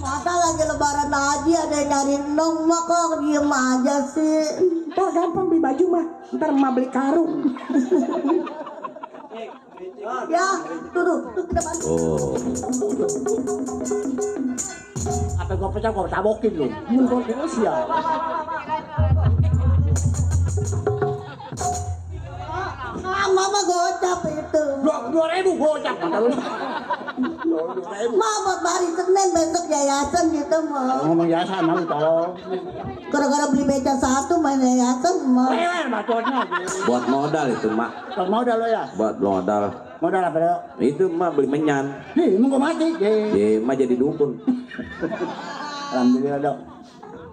Speaker 3: Masa lagi lebaran aja ada yang nyariin nong mah kok diem aja sih.
Speaker 5: Oh gampang beli baju mah. Ntar emak beli karung.
Speaker 3: Ya, tuh kita bantu.
Speaker 9: Oh.
Speaker 5: Apa gua pecah gua tabokin lu. Mun gua sih ya.
Speaker 3: Mama gocap itu.
Speaker 5: 2.000 gocap kata lu. 2.000.
Speaker 3: Mama hari Senin besok yayasan gitu mau.
Speaker 5: Ngomong yayasan mau tolong.
Speaker 3: Gara-gara beli beca satu main yayasan mau.
Speaker 5: Bacotnya.
Speaker 9: Buat modal itu mak.
Speaker 5: Kalau modal lo ya.
Speaker 9: Buat modal.
Speaker 5: Modal apa lo?
Speaker 9: Itu mak beli menyan.
Speaker 5: Nih, mau gua mati.
Speaker 9: Mak jadi dukun.
Speaker 5: Alhamdulillah dok.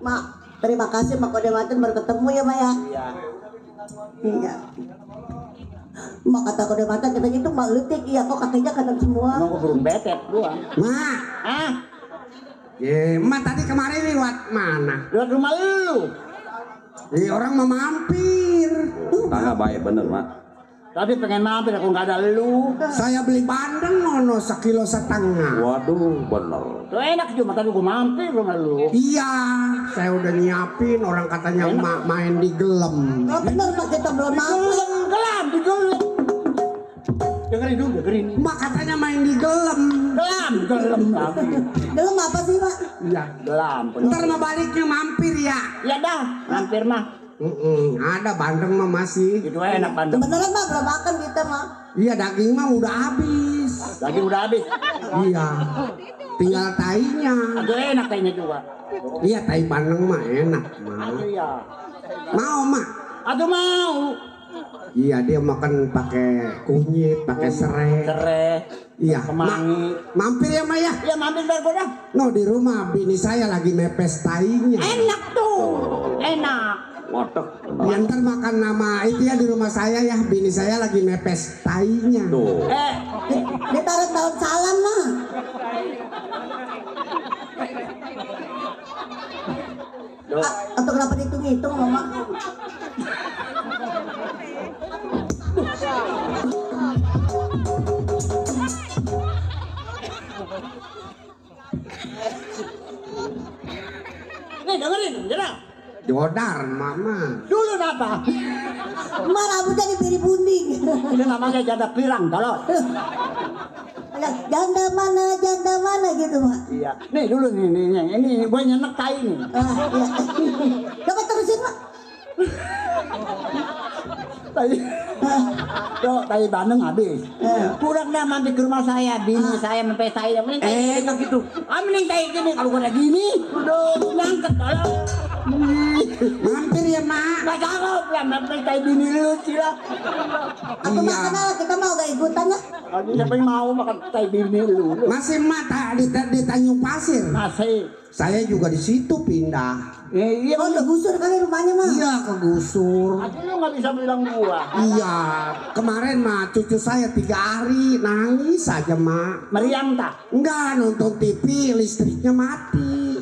Speaker 3: Mak, terima kasih Mak Kode Macan baru ketemu ya Mak ya. Iya. Mak kata Kode Macan kita gitu Mak letik iya kok kakinya kanan semua.
Speaker 5: Mau burung betet gua.
Speaker 4: Mak.
Speaker 5: Ah,
Speaker 4: Mak tadi kemarin lewat mana?
Speaker 5: lewat rumah lu.
Speaker 4: Orang mau mampir.
Speaker 9: Tangga baik bener mak.
Speaker 5: Tapi pengen mampir aku nggak ada lu.
Speaker 4: Saya beli bandeng ngono 1,5 kilo.
Speaker 9: Waduh bener.
Speaker 5: Tuh enak cuma tadi gua mampir rumah lu.
Speaker 4: Iya, saya udah nyiapin. Orang katanya mak main di gelem.
Speaker 3: Oh bener Mak kita belum mampir.
Speaker 5: Gelam, digelem. Dengerin dulu, dengerin.
Speaker 4: Mak katanya main di gelem.
Speaker 5: Gelem lagi.
Speaker 3: Belum apa sih Mak?
Speaker 4: Iya.
Speaker 5: Gelam.
Speaker 4: Ntar mah baliknya mampir ya.
Speaker 5: Ya dah, mampir mah.
Speaker 4: Ada bandeng mah masih.
Speaker 5: Itu enak bandeng.
Speaker 3: Beneran Mak belum makan kita Mak.
Speaker 4: Iya daging mah udah habis.
Speaker 5: Lagi udah habis.
Speaker 4: Iya. Tinggal tainya.
Speaker 5: Aduh enak kayaknya juga.
Speaker 4: Iya tai bandeng mah enak mah.
Speaker 5: Iya.
Speaker 4: Mau mak?
Speaker 5: Aduh mau.
Speaker 4: Iya dia makan pakai kunyit, pakai serai.
Speaker 5: Serai.
Speaker 4: Iya.
Speaker 5: Kemangi.
Speaker 4: Mampir ya mak ya.
Speaker 5: Iya mampir biar gua dah.
Speaker 4: No di rumah bini saya lagi mepes tainya.
Speaker 5: Enak tuh. Enak.
Speaker 9: Waduh.
Speaker 4: Ya, ntar makan nama itu ya di rumah saya ya. Bini saya lagi mepes tainya.
Speaker 9: Tuh.
Speaker 3: Ditaruh daun salam Mak. Atau kenapa dihitung-hitung Mama?
Speaker 5: Nih dengerin, jangan.
Speaker 4: Jodar mama.
Speaker 5: Dulu apa?
Speaker 3: Mak rambutnya diberi bunding.
Speaker 5: Ini namanya janda pirang, tolong.
Speaker 3: Janda mana gitu Mak.
Speaker 5: Iya. Nih dulu nih, ini gue nyenek tai nih.
Speaker 3: Iya. Coba terusin Mak.
Speaker 5: Tai bandeng habis. Kurang dah mampir ke rumah saya, bini saya sampai saya mending tai enak gitu. Mending tai gini kalau gue ada gini, udah ngangkat tolong.
Speaker 4: Mampir ya mak.
Speaker 5: Gak cakep lah, mampir tai bini lu sila.
Speaker 3: Atau makan lah kita mau gak ikutan lah.
Speaker 5: Kalau siapa yang mau makan tai bini lu?
Speaker 4: Masih mak di Tanjung Pasir.
Speaker 5: Masih.
Speaker 4: Saya juga di situ pindah.
Speaker 5: Iya.
Speaker 3: Oh udah gusur kali rumahnya Mak.
Speaker 4: Iya kegusur.
Speaker 5: Tapi lu gak bisa bilang gua.
Speaker 4: Iya, kemarin mah cucu saya 3 hari nangis saja mak.
Speaker 5: Meriang tak?
Speaker 4: Enggak nonton TV listriknya mati.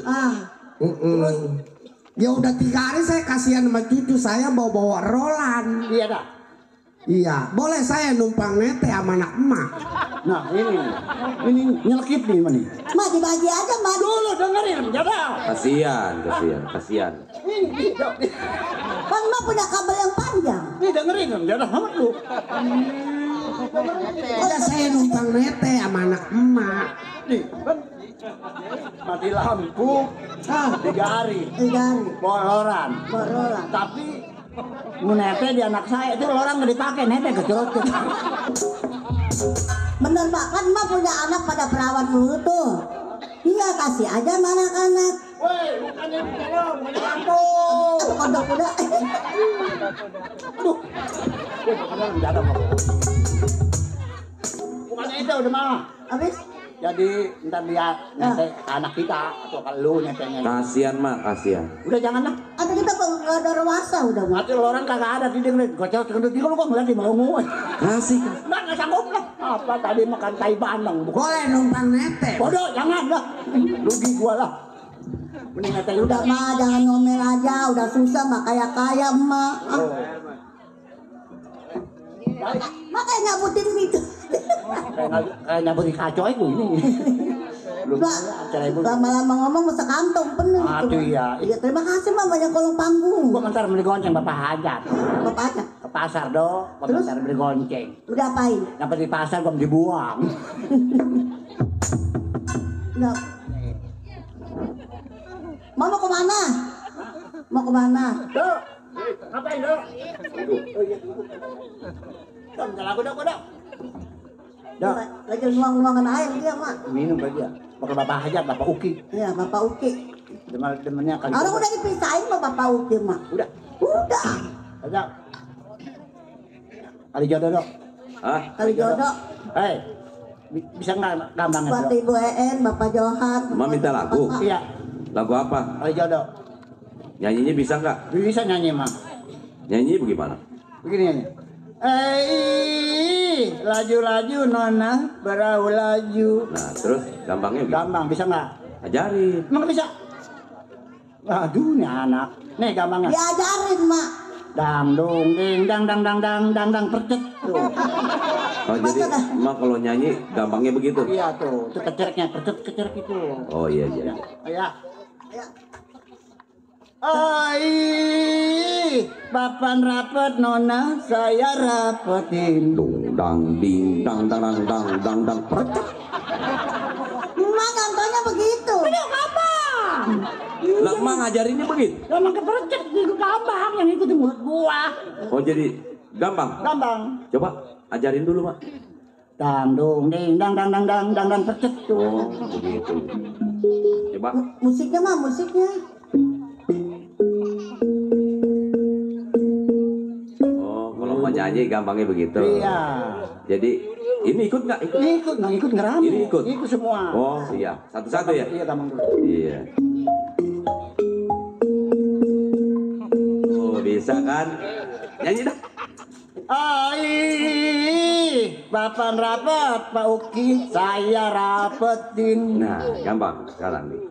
Speaker 4: Ya udah 3 hari saya kasihan sama cucu saya bawa rolan.
Speaker 5: Iya dah.
Speaker 4: Iya, boleh saya numpang nete sama anak emak.
Speaker 5: Nah ini nyelkit nih nih.
Speaker 3: Mak dibagi aja Mak.
Speaker 5: Dulu dengerin, jada.
Speaker 9: Kasian.
Speaker 3: Kan Mak punya kabel yang panjang.
Speaker 5: Nih dengerin, jada amat lu.
Speaker 4: Udah saya numpang nete sama anak emak.
Speaker 5: Nih, kan mati lampu. 3 hari.
Speaker 3: 3 hari.
Speaker 5: Bororan. Tapi nete di anak saya itu orang nggak dipakai, nete kecerot.
Speaker 3: Bener Mak, kan Mak punya anak pada perawan dulu tuh. Iya kasih aja sama anak-anak.
Speaker 5: Woi, bukannya tolong, bukannya lampu.
Speaker 3: Kodok kuda.
Speaker 5: Aduh, bukannya jada mau. Bukannya itu udah mah.
Speaker 3: Habis?
Speaker 5: Jadi ntar dia nete anak kita atau kalau lu netenya.
Speaker 9: Kasian mak, kasian.
Speaker 5: Udah jangan lah.
Speaker 3: Atau kita nggak ada ruasa udah Mak.
Speaker 5: Mati orang kagak ada di deng gocok kendut lu kok ngeliat di mau ngomong.
Speaker 9: Kasih.
Speaker 5: Nggak sanggup lah. Apa tadi makan tai bandeng.
Speaker 4: Boleh numpang nete.
Speaker 5: Bodoh, jangan lah. Rugi gua lah. Mending nete
Speaker 3: Udah Mak, jangan ngomel aja. Udah susah Mak kaya-kaya Mak. Makanya nyabutin itu.
Speaker 2: Kayak nyabutin kacau itu ini.
Speaker 3: Lama-lama ngomong masa kantong penuh.
Speaker 2: Aduh iya.
Speaker 3: Iya terima kasih mah banyak kolong panggung.
Speaker 2: Gua ntar beli gonceng Bapak Hajat.
Speaker 3: Bapak aja.
Speaker 2: Ke pasar do, gua ntar beli gonceng.
Speaker 3: Udah apain?
Speaker 2: Dapat di pasar gua dibuang.
Speaker 3: Enggak. Mau kemana? Mau kemana?
Speaker 2: Do, ngapain do? Dong, jalan aku dong. Dok,
Speaker 3: Lagi nuang-nuangan air dia mak.
Speaker 2: minum lagi ya. Pakai Bapak Hajat, Bapak Uki.
Speaker 3: Iya Bapak Uki.
Speaker 2: Demennya kali.
Speaker 3: Orang udah dipisahin sama Bapak Uki mak.
Speaker 2: Udah.
Speaker 3: Udah.
Speaker 2: Aja. Kali jodoh dok.
Speaker 9: Hah?
Speaker 3: Kali jodoh.
Speaker 2: Hei, bisa nggak gampang
Speaker 3: Buat
Speaker 2: dok?
Speaker 3: Ibu En, Bapak Johan.
Speaker 9: Mama minta lagu.
Speaker 2: Iya,
Speaker 9: Lagu apa?
Speaker 2: kali jodoh.
Speaker 9: Nyanyinya bisa nggak?
Speaker 2: Bisa nyanyi mah.
Speaker 9: Nyanyi bagaimana?
Speaker 2: Begini nyanyi. Laju-laju nona berau laju.
Speaker 9: Nah, terus gampangnya gimana?
Speaker 2: Gampang, bisa nggak?
Speaker 9: Ajarin.
Speaker 2: Emang nggak bisa? Aduh, nih anak. Nih gampangnya.
Speaker 3: Diajarin mak.
Speaker 2: Dang dong ding dang dang dang dang dang dang percet tuh.
Speaker 9: Oh, jadi emang kalau nyanyi gampangnya begitu?
Speaker 2: Iya tuh, itu kecerknya percet kecerk itu.
Speaker 9: Oh iya iya.
Speaker 2: Ya. Ai, papan rapet nona, saya rapetin.
Speaker 9: Dung dang ding dang dang dang dang dang dang percet.
Speaker 3: Mak contohnya begitu.
Speaker 6: Aduh, gampang.
Speaker 9: Lah emang ngajarinnya begitu?
Speaker 6: Emang kepercet itu gampang yang ikut mulut gua.
Speaker 9: Oh jadi gampang?
Speaker 2: Gampang.
Speaker 9: Coba ajarin dulu Mak.
Speaker 2: Dang dong ding dang dang dang dang dang dang percet tuh.
Speaker 9: Oh begitu. Coba.
Speaker 3: Musiknya mah musiknya.
Speaker 9: Oh kalau mau nyanyi gampangnya begitu.
Speaker 2: Iya.
Speaker 9: Jadi ini ikut nggak? Ikut.
Speaker 2: Ikut nggak ikut ngerame.
Speaker 9: Ini ikut.
Speaker 2: Ikut semua.
Speaker 9: Oh iya. Satu-satu ya?
Speaker 2: Iya gampang dulu.
Speaker 9: Iya. Oh bisa kan? Nyanyi dah.
Speaker 2: Ai, papan rapet Pak Uki, saya rapetin.
Speaker 9: Nah gampang sekarang nih.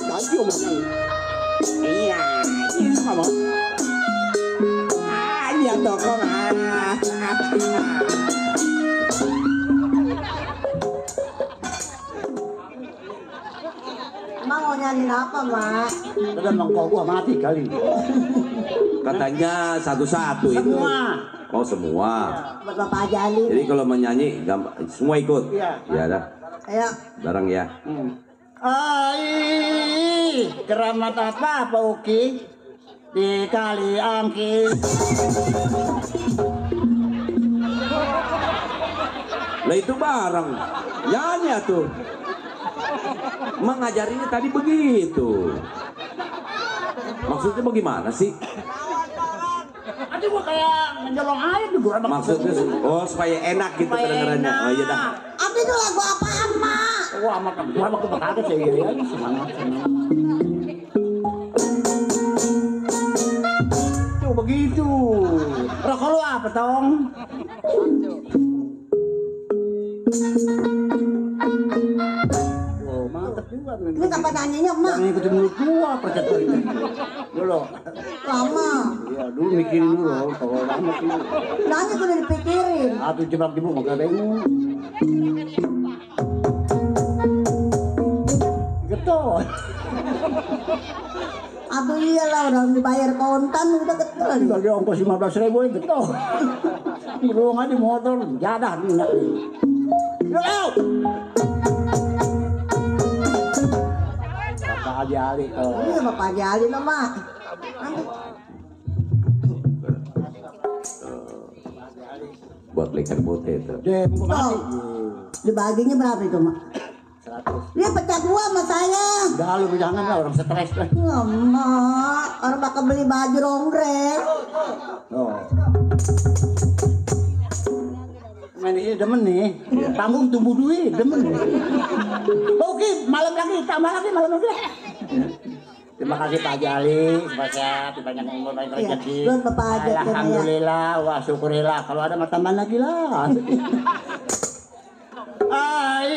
Speaker 4: Lagi omongnya. Iya, ini ngomong. Iya toko
Speaker 3: Emang mau nyanyiin apa mak?
Speaker 2: Udah mangkok gua mati kali.
Speaker 9: Katanya satu-satu itu.
Speaker 2: Semua.
Speaker 9: Oh semua.
Speaker 3: Buat Bapak Ajalin.
Speaker 9: Jadi kalau menyanyi gampang, semua ikut.
Speaker 2: Iya.
Speaker 9: Ya dah.
Speaker 3: Ayo.
Speaker 9: Bareng ya.
Speaker 2: Ai, keramat apa Pak Uki? Di kali angki.
Speaker 9: Lah itu bareng. Nyanyi tuh. Emang ngajarinnya tadi begitu. Maksudnya bagaimana sih?
Speaker 2: Nanti gua kayak menjolong air tuh gua.
Speaker 9: Maksudnya oh supaya enak gitu
Speaker 2: Supaya
Speaker 9: kedengarannya.
Speaker 2: enak.
Speaker 9: Oh iya dah.
Speaker 3: Apa itu lagu apaan mak?
Speaker 2: Wah, makan gua waktu berkaget sih ya. Semangat senang. Tuh begitu. Rokok lu apa tong? Oh, mantap juga.
Speaker 3: Ini kapan nyanyinya mak?
Speaker 2: Jangan ikutin mulut gua, percet itu. Dulu.
Speaker 3: Lama.
Speaker 2: Iya, dulu mikirin dulu. Kalau lama dulu.
Speaker 3: Nanya gue udah dipikirin.
Speaker 2: Satu jebak ibu nggak bingung. Getol.
Speaker 3: Aduh iyalah udah dibayar kontan udah ketol.
Speaker 2: Bagi ongkos 15.000 ya getol. Beruang aja motor, jadah minyak. Yuk! Bapak Haji Ali.
Speaker 3: Iya Bapak Ajalin mak.
Speaker 9: Buat leker potato.
Speaker 2: Deh, mau mati.
Speaker 3: Dibaginya berapa itu mak?
Speaker 2: 100.
Speaker 3: Dia pecat gua sama saya.
Speaker 2: Udah lu jangan lah orang stres lah.
Speaker 3: Mak, orang bakal beli baju rongrek.
Speaker 2: Oh. Main ini demen nih. Panggung tumbuh duit, demen. Oke, malam lagi, tambah lagi malam lagi.
Speaker 10: Terima kasih Pak Jali, sehat, banyak umur, banyak rezeki.
Speaker 3: Belum Bapak Hajat.
Speaker 10: Alhamdulillah, wah syukurillah. Kalau ada mah tambah lagi lah. Ai,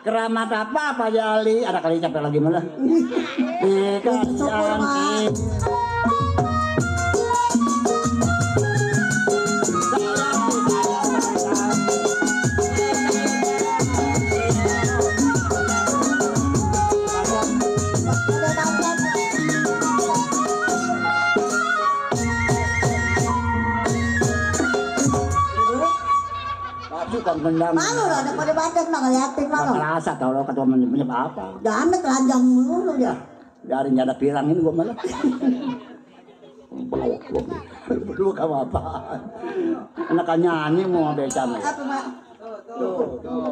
Speaker 10: keramat apa Pak Jali? Ada kali capek lagi malah. Dikasih.
Speaker 3: Malu lah, ada pada badan mah ngeliatin malu.
Speaker 10: Rasa tau lo ketua menyebut apa?
Speaker 3: Jangan telanjang mulu dia.
Speaker 10: Dari ada pirang ini gua malah. Berdua kamu apa? Anak nyanyi mau beca nih.
Speaker 3: Apa mak?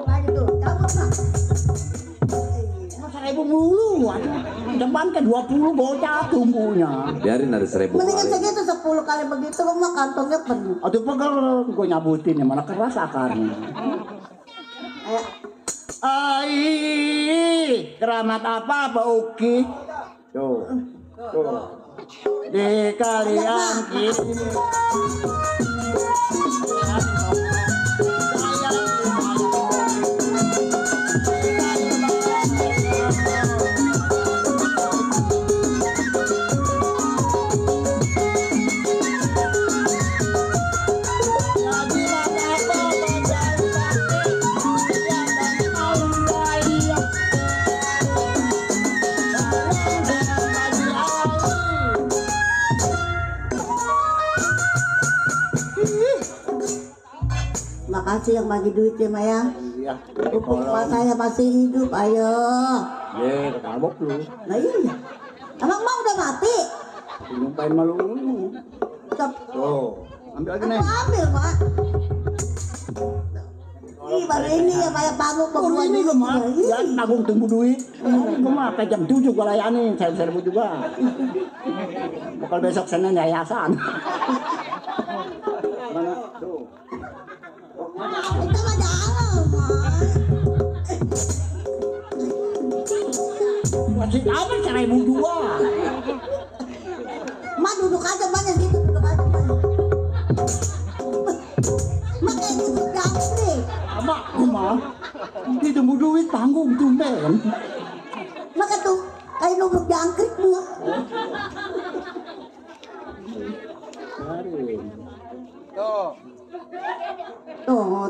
Speaker 3: Ayo tuh, cabut mak.
Speaker 10: Masa 1.000 mulu, depan ke 20 bocah tumbuhnya.
Speaker 9: Biarin ada 1.000
Speaker 3: Mendingan
Speaker 9: kali.
Speaker 3: segitu 10 kali begitu lo mah kantongnya penuh.
Speaker 10: Aduh pegel, gue nyabutin ya mana keras akarnya.
Speaker 3: Ayo.
Speaker 10: Ai, keramat apa Uki? Tuh, tuh. Di kalian ini.
Speaker 3: Makasih yang bagi duit ya Maya.
Speaker 10: Iya.
Speaker 3: Bapak saya masih hidup, ayo.
Speaker 10: Ye, ketabok lu.
Speaker 3: Nah iya. Emang mau udah mati?
Speaker 10: Nyumpain malu lu. Tuh, ambil lagi nih.
Speaker 3: Aku ambil Mak. Ih baru ini ya Maya panggung
Speaker 10: Baru ini gue mah, ya nabung tunggu duit. Gue mah sampai jam 7 gue layani, saya serbu juga. Bakal besok Senin yayasan. Mana tuh?
Speaker 3: Itu mah dalam Mak.
Speaker 10: Masih apa 1.002?
Speaker 3: Mak duduk aja banyak situ, duduk aja banyak. Mak kayak duduk jangkrik.
Speaker 10: Mak, mah ditunggu duit tanggung tumben.
Speaker 3: Mak tuh kayak duduk jangkrik Mak.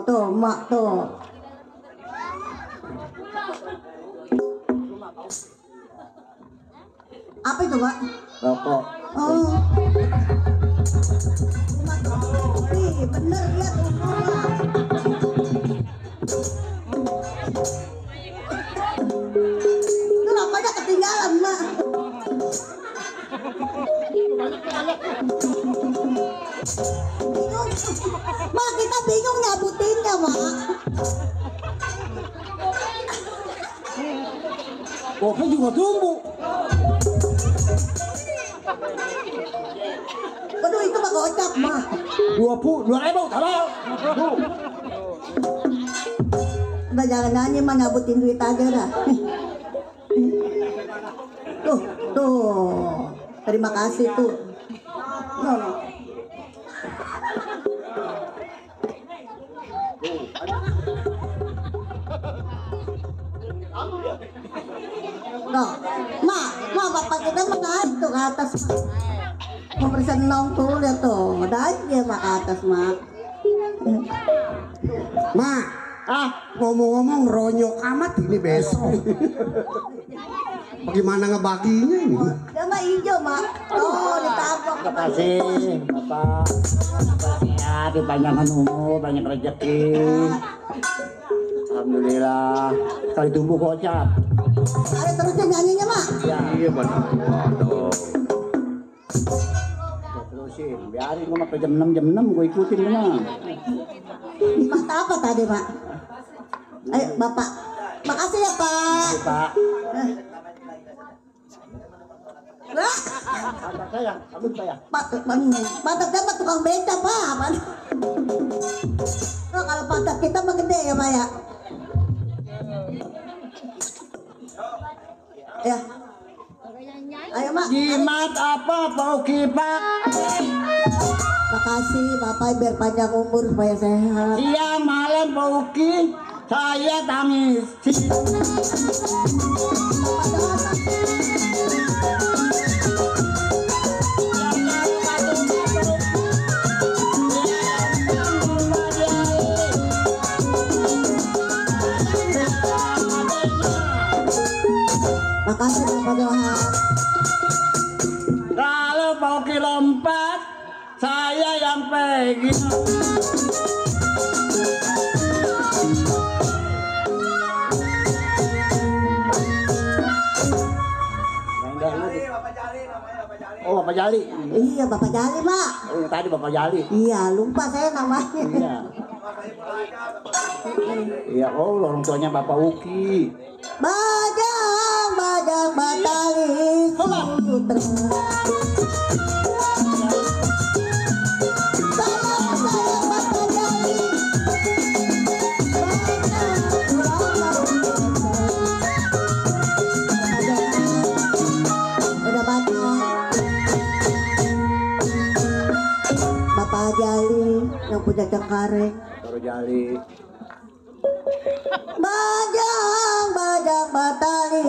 Speaker 3: Tuh, Mak tuh. Apa itu Mak?
Speaker 10: Rokok.
Speaker 3: Oh. Ih, bener lihat umurnya. Itu rokoknya ketinggalan Mak. Bingung. Mak kita bingung nyabutinnya Mak.
Speaker 10: Rokok juga tumbuh.
Speaker 3: Waduh itu mah gocap Mak.
Speaker 10: 2.000 taruh.
Speaker 3: Udah jangan nyanyi mah nyabutin duit aja dah. Tuh. Terima kasih tuh. No. No, ma bapak kita mah naik tuh ke atas. Mau bersenang tuh lihat tuh, naik dia mah ke atas Mak.
Speaker 4: Mak, ngomong-ngomong ronyok amat ini besok. Bagaimana ngebaginya ini?
Speaker 3: Dia mah hijau Mak. Oh ditabok.
Speaker 10: Terima kasih Bapak. Sehat, dipanjangkan umur, banyak rezeki. Alhamdulillah. Sekali tumbuh gocap.
Speaker 3: Ayo terusin nyanyinya Mak.
Speaker 10: Ya.
Speaker 9: Iya benar. Waduh.
Speaker 10: Terusin, biarin gue sampai jam 6 gue ikutin mah.
Speaker 3: Mata apa tadi Mak? Ayo Bapak. Makasih ya Pak.
Speaker 10: Pak.
Speaker 3: Lah,
Speaker 10: Saya, abis saya.
Speaker 3: pantat dia mah tukang beca Pak. Oh, kalau pantat kita mah gede ya Pak ya. Ya,
Speaker 10: Pak Uki Pak.
Speaker 3: Makasih Bapak biar panjang umur supaya sehat.
Speaker 10: Siang malam Pak Uki, saya tangis.
Speaker 3: Makasih Bapak Johan.
Speaker 10: Kalau Pak Uki lompat, saya yang pegang. Oh, Bapak Jali.
Speaker 3: Iya Bapak Jali Mak.
Speaker 10: Oh, tadi Bapak Jali.
Speaker 3: Iya lupa saya namanya.
Speaker 10: Iya. Iya, oh orang tuanya Bapak Uki.
Speaker 3: Bajang batali sutra. Bapak Jali yang punya Cengkareng.
Speaker 10: Baru Jali.
Speaker 3: Bajang batali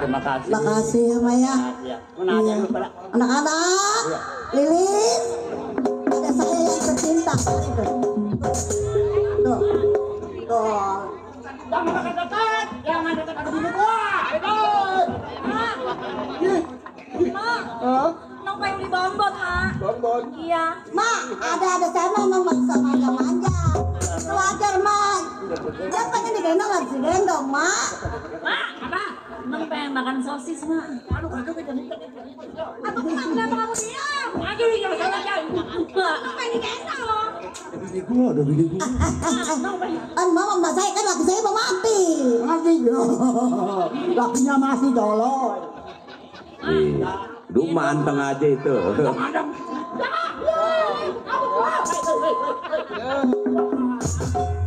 Speaker 10: Terima kasih.
Speaker 3: Makasih ya Maya.
Speaker 10: Ya. Iya.
Speaker 3: Anak-anak, Lilis, ada saya yang tercinta. Tuh, tuh.
Speaker 6: Jangan dekat-dekat, jangan dekat bini gua. Itu. Mak. Nong pengen beli bonbon, Mak.
Speaker 10: Bonbon.
Speaker 6: Iya.
Speaker 3: Mak, ada saya memang maksa manja-manja. Itu wajar, Mak. Dia pengen digendong harus digendong, Mak.
Speaker 6: Mak, apa? Nong pengen makan sosis, Mak. Aduh, kagak beda. Aku kenapa kamu diam? Aduh, jangan salah. Nong pengen digendong.
Speaker 10: Ada bini gua.
Speaker 3: Kan mama mbak saya kan laki saya mau mati.
Speaker 10: Mati yo. Lakinya masih dolor.
Speaker 9: Rumah anteng aja itu.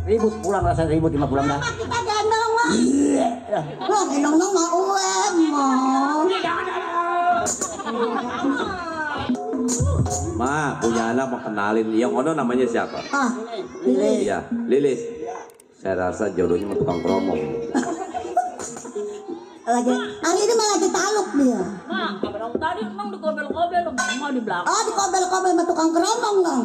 Speaker 10: Ribut pulang rasa ribut lima pulang dah.
Speaker 3: Kita gendong, Mak. Wah, gendong mah uem, Mak.
Speaker 9: Ma, punya anak mau kenalin. Yang ono namanya siapa?
Speaker 3: Ah, Lilis.
Speaker 9: Iya, Lilis. Saya rasa jodohnya sama tukang kromong.
Speaker 3: Hari ini malah ditaluk dia.
Speaker 6: Mak, dong tadi emang digobel-gobel, mau di belakang.
Speaker 3: Oh, dikobel-kobel sama tukang keromong dong.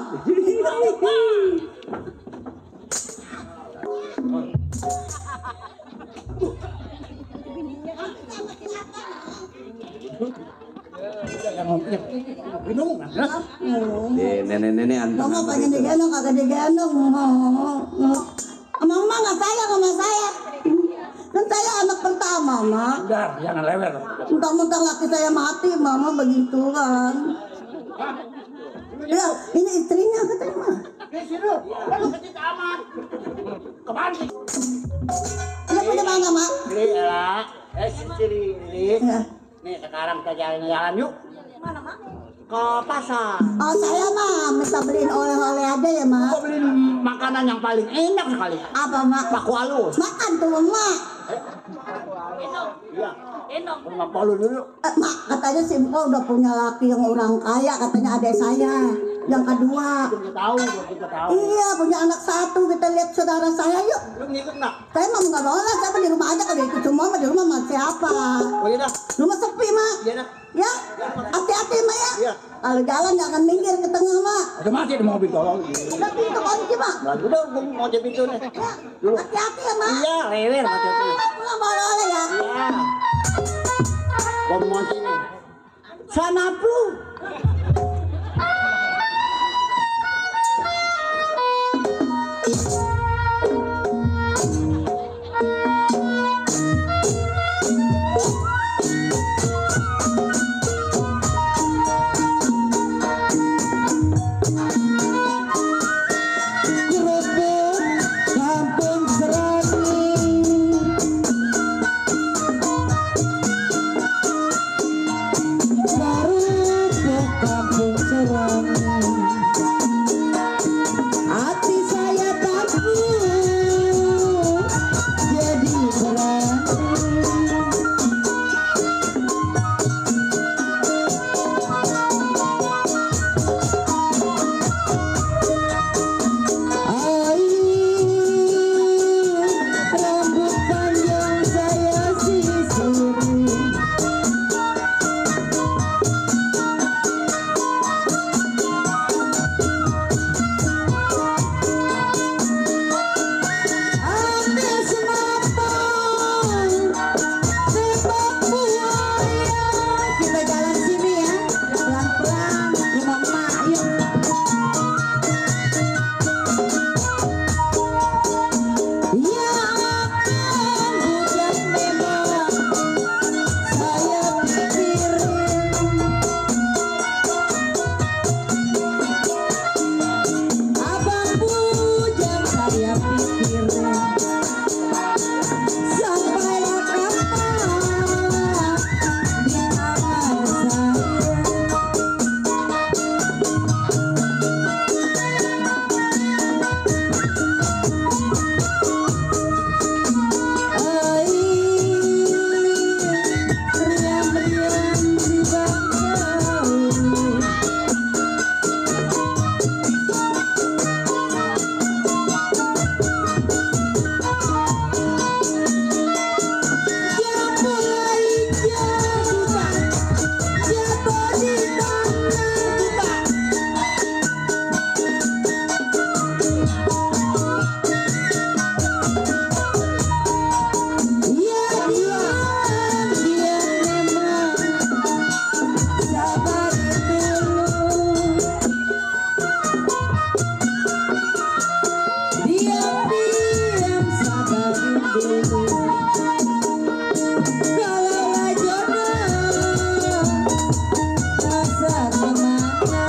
Speaker 9: Nenek-nenek anteng.
Speaker 3: Mama pengen digendong, kagak digendong. Mama nggak sayang sama saya. Kan saya anak pertama, Mak.
Speaker 10: Udah, jangan lewer.
Speaker 3: Mentang-mentang laki saya mati, Mama begitu kan. Ya, ini istrinya katanya, Mak. Ini punya mana, Mak?
Speaker 10: Li, Ella. Siri.
Speaker 3: Ya.
Speaker 10: Nih, sekarang kita jalan-jalan yuk.
Speaker 6: Mana, Mak?
Speaker 10: Ke pasar.
Speaker 3: Oh, saya mah minta beliin oleh-oleh aja ya, Mak.
Speaker 10: Gua beliin makanan yang paling enak sekali.
Speaker 3: Apa, Mak?
Speaker 10: Paku alus.
Speaker 3: Makan tuh, Mak.
Speaker 10: Iya.
Speaker 6: Enok.
Speaker 10: Rumah Polu dulu.
Speaker 3: Mak, katanya si Mpok udah punya laki yang orang kaya, katanya adik saya. Yang kedua.
Speaker 10: Belum tahu, belum tahu.
Speaker 3: Iya, punya anak satu. Kita lihat saudara saya yuk.
Speaker 10: Lu ngikut nggak?
Speaker 3: Saya mah nggak boleh, saya mah di rumah aja. Kalau ikut semua mah di rumah sama siapa?
Speaker 10: Oh iya dah.
Speaker 3: Rumah sepi, Mak.
Speaker 10: Iya dah.
Speaker 3: Ya, hati-hati, Mak ya.
Speaker 10: Iya.
Speaker 3: Kalau jalan jangan minggir ke tengah, Mak.
Speaker 10: Ada mati di mobil tolong.
Speaker 3: Udah pintu kunci, Mak.
Speaker 10: Nah, udah gua mau jadi pintu nih.
Speaker 3: Ya,
Speaker 10: Dulu.
Speaker 3: hati-hati ya, Mak.
Speaker 10: Iya, lewer macetnya.
Speaker 3: Pulang boleh ya.
Speaker 10: Iya. Gua mau kunci nih. Sana pu.
Speaker 3: Hati saya takut jadi berat. Rambut panjang saya sisir. Ambil senapan, tembak buaya. Kita jalan sini ya, pelan-pelan, rumah emak yuk. Ya akan hujan memang saya pikirin. Abang bujang saya pikirin. Sampailah kapan di tangan saya. Riang-riang di bangkau. Yang mulai jatuh, jatuh di tanah. Ya diam memang sabar dulu. Diam sabar dulu. Kalaulah jodoh rasa kemana.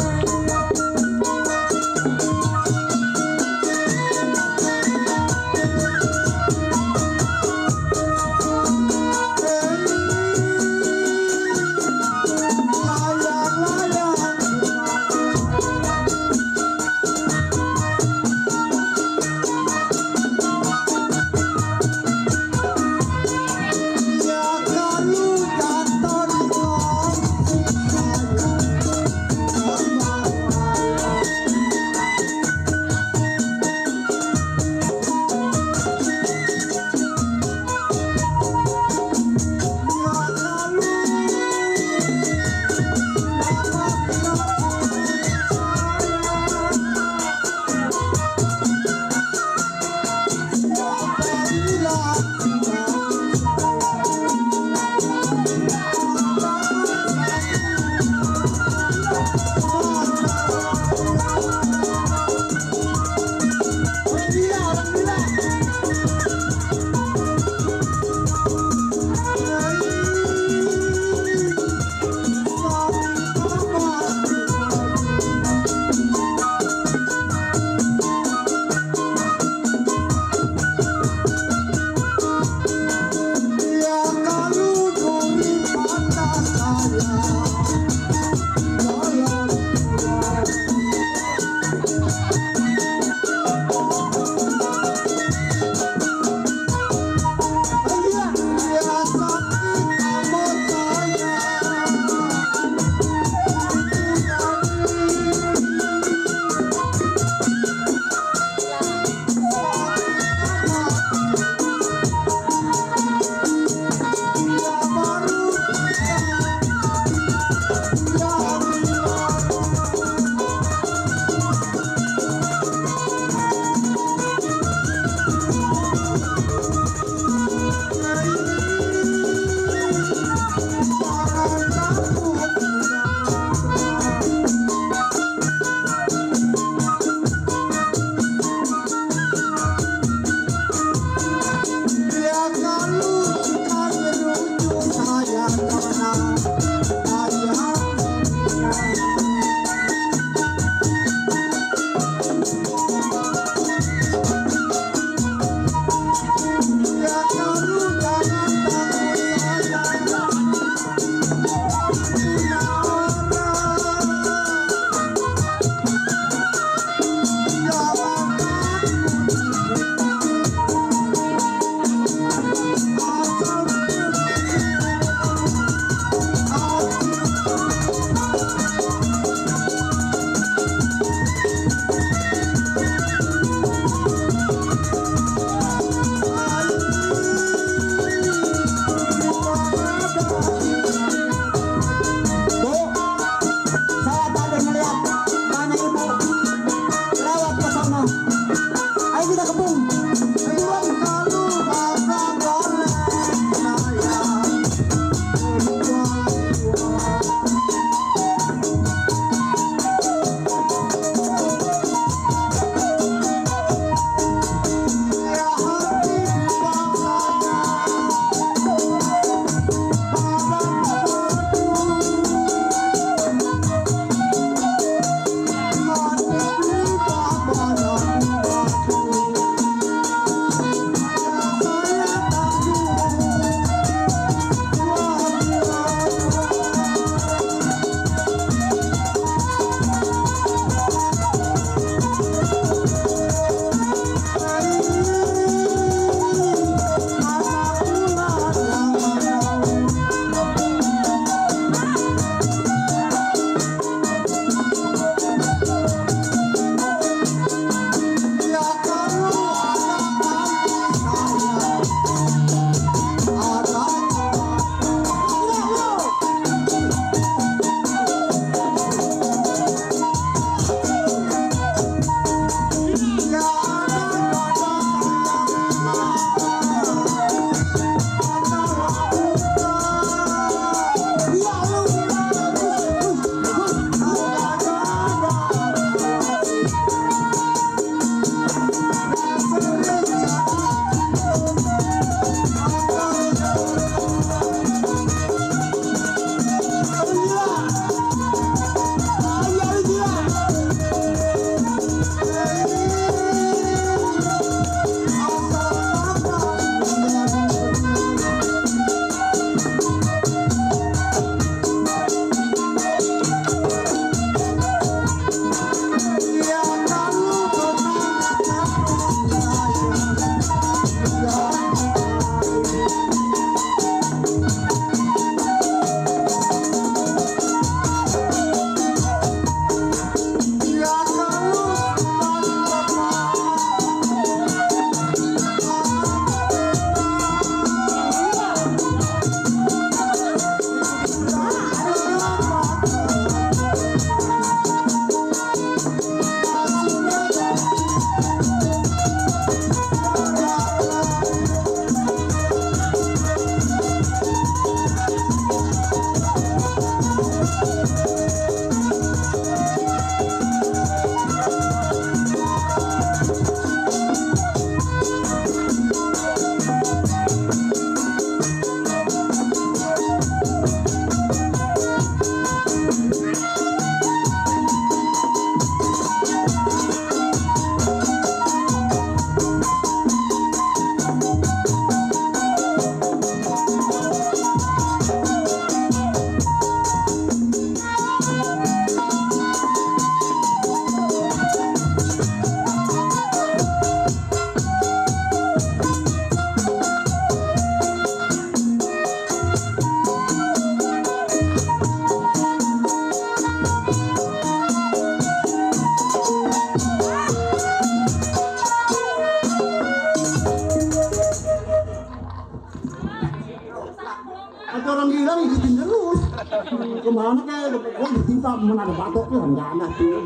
Speaker 10: kemana ke? Kok tiba mana ada batok ke rencana tuh.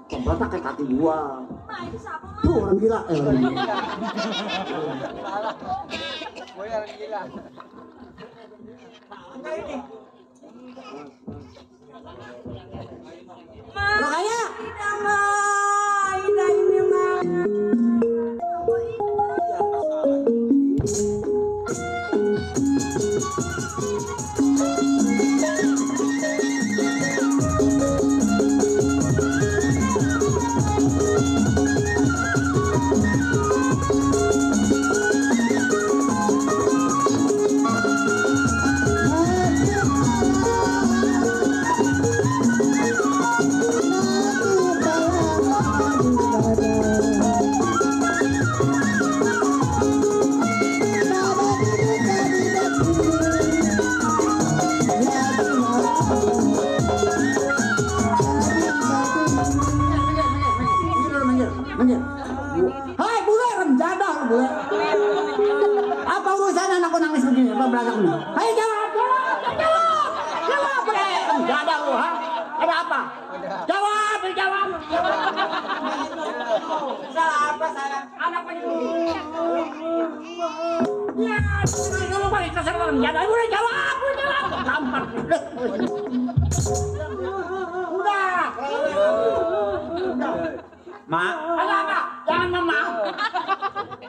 Speaker 10: Kebata kayak kaki gua. Tuh orang gila. Orang gila.
Speaker 3: Makanya hai bule renjada bule. Apa urusan anakku nangis begini? Apa beranak ini? Hai jawab. Renjada lu ha? Ada apa? Jawab. Salah apa saya? Anak ini. Ya, kamu balik ke sana renjada. Udah jawab. Gampang. Udah.
Speaker 5: Mak,
Speaker 3: Apa? Jangan mama.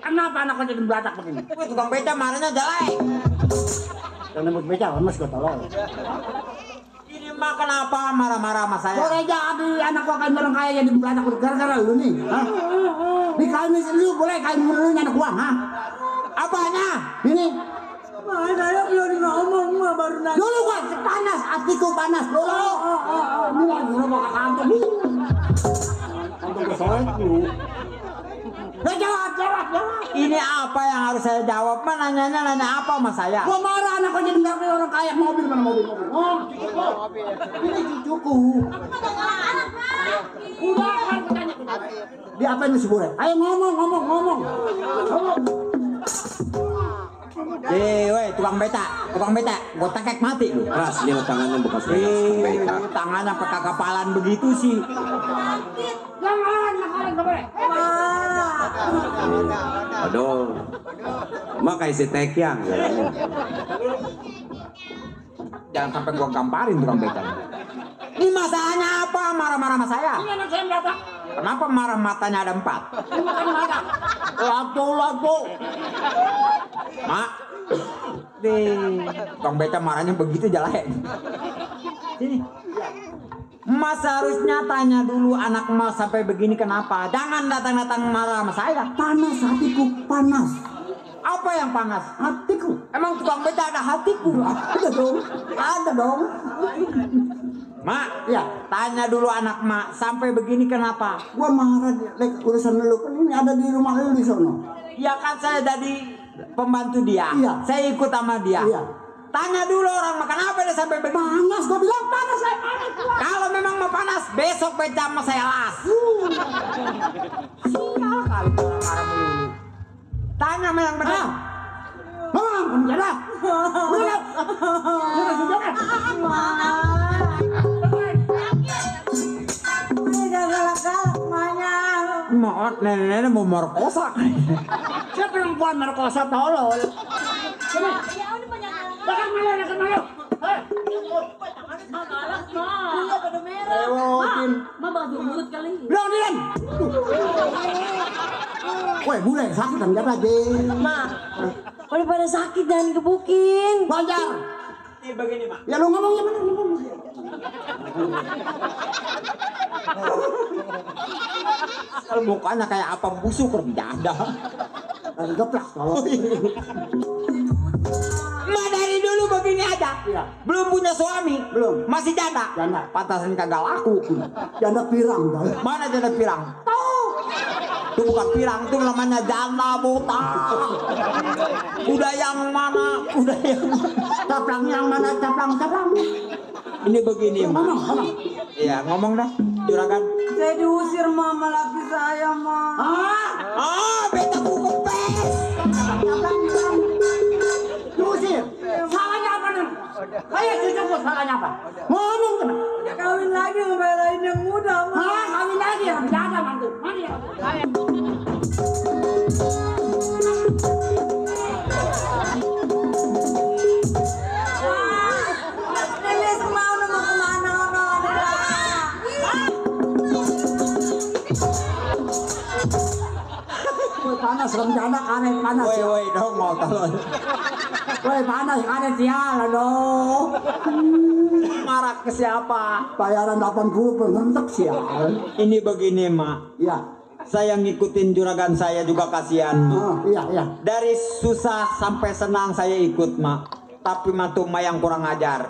Speaker 3: Kenapa anakku jadi belatak begini?
Speaker 5: tukang beca marahnya jelek.
Speaker 10: Jangan buat beca, mas gua tolong.
Speaker 5: Ini mak kenapa marah-marah sama saya?
Speaker 10: Boleh jadi anakku akan orang kaya jadi belatak gara-gara lu nih. Hah? Dikawin lu boleh kawin lu anak gua, ha?
Speaker 5: Apanya?
Speaker 10: Ini
Speaker 3: Saya belum ngomong baru nanya.
Speaker 10: dulu gua panas, hatiku panas dulu. Ini lagi mau ke kantor. Kantor gua soalnya lu. Jawab.
Speaker 5: Ini apa yang harus saya jawab? Nanya apa sama saya?
Speaker 10: Gua marah anakku jadi nggak kayak orang kaya. Mobil mana mobil? Oh, ini cucuku. Udah kan tanya. Dia apa ini sebulan? Ayo ngomong.
Speaker 5: Woi, tukang beca, gua tekek mati lu.
Speaker 9: Keras dia tangannya bekas beca.
Speaker 5: Tangannya pakai kapalan begitu sih.
Speaker 3: Jangan boleh.
Speaker 9: Aduh. Makai si tekyang.
Speaker 5: Jangan sampai gua gamparin tukang beca. Ini masalahnya apa? Marah-marah sama saya?
Speaker 3: Ini anak saya belatak.
Speaker 5: Kenapa marah matanya ada 4?
Speaker 10: Lato.
Speaker 5: Mak, tukang beca marahnya begitu jelek. Sini. Mas harusnya tanya dulu anak mas sampai begini kenapa? Jangan datang-datang marah sama saya.
Speaker 10: Panas hatiku, panas.
Speaker 5: Apa yang panas?
Speaker 10: Hatiku.
Speaker 5: Emang tukang beca ada hatiku?
Speaker 10: Ada dong.
Speaker 5: Mak,
Speaker 10: Ya,
Speaker 5: tanya dulu anak mak sampai begini kenapa?
Speaker 10: gua marah lek urusan lu kan ini ada di rumah lu di sono.
Speaker 5: Ya kan saya jadi pembantu dia.
Speaker 10: Iya.
Speaker 5: Saya ikut sama dia.
Speaker 10: Iya.
Speaker 5: Tanya dulu orang mak kenapa dia sampai begini?
Speaker 10: Panas, gua bilang panas.
Speaker 5: Kalau memang mau panas, besok beca sama saya las. Sial kali marah melulu. Tanya sama yang benar.
Speaker 10: Ngomong, penjara. Benar.
Speaker 5: Mau nenek mau merkosa.
Speaker 10: Siapa perempuan merkosa tolol? Sini. Jangan malu.
Speaker 5: Lewatin.
Speaker 6: Ma baju mulut kali.
Speaker 10: Diam. Woi, bule sakit kan jaga aja.
Speaker 6: Ma, udah pada sakit dan gebukin.
Speaker 10: Wajar.
Speaker 5: Ini begini mak.
Speaker 10: Ya lu ngomong ya benar ngomong.
Speaker 5: Kalau mukanya kayak apa busuk ada.
Speaker 10: Geplak kalau.
Speaker 5: Ma dari dulu begini aja.
Speaker 10: Iya.
Speaker 5: Belum punya suami.
Speaker 10: Belum.
Speaker 5: Masih janda.
Speaker 10: Janda.
Speaker 5: Pantasan kagak laku.
Speaker 10: Janda pirang dah.
Speaker 5: Mana janda pirang? Tahu. Itu bukan pirang, itu namanya janda botak. Udah yang mana?
Speaker 10: Caplang yang mana? Caplang.
Speaker 5: Ini begini, Ma.
Speaker 10: Ngomong.
Speaker 5: Iya, ngomong dah. Juragan.
Speaker 3: Saya diusir mama laki saya, Ma.
Speaker 5: Beta buku pes.
Speaker 10: Diusir.
Speaker 3: Salahnya apa nih?
Speaker 10: Kayak cucuku salahnya apa? Ngomong kena.
Speaker 3: Kawin lagi ngebelain yang muda, Ma.
Speaker 10: Hah, kawin lagi yang jaga mantu. Mari ya.
Speaker 3: Lilis mau kemana,
Speaker 10: Panas rencana karet panas.
Speaker 2: Woi dong mau tolong.
Speaker 10: Woi panas karet sial dong.
Speaker 2: Marah ke siapa?
Speaker 10: Bayaran 80 pengentek sial.
Speaker 2: Ini begini mak.
Speaker 10: Iya.
Speaker 2: Saya ngikutin juragan saya juga kasihan mak.
Speaker 10: Oh, iya.
Speaker 2: Dari susah sampai senang saya ikut mak. Tapi mantu mak yang kurang ajar.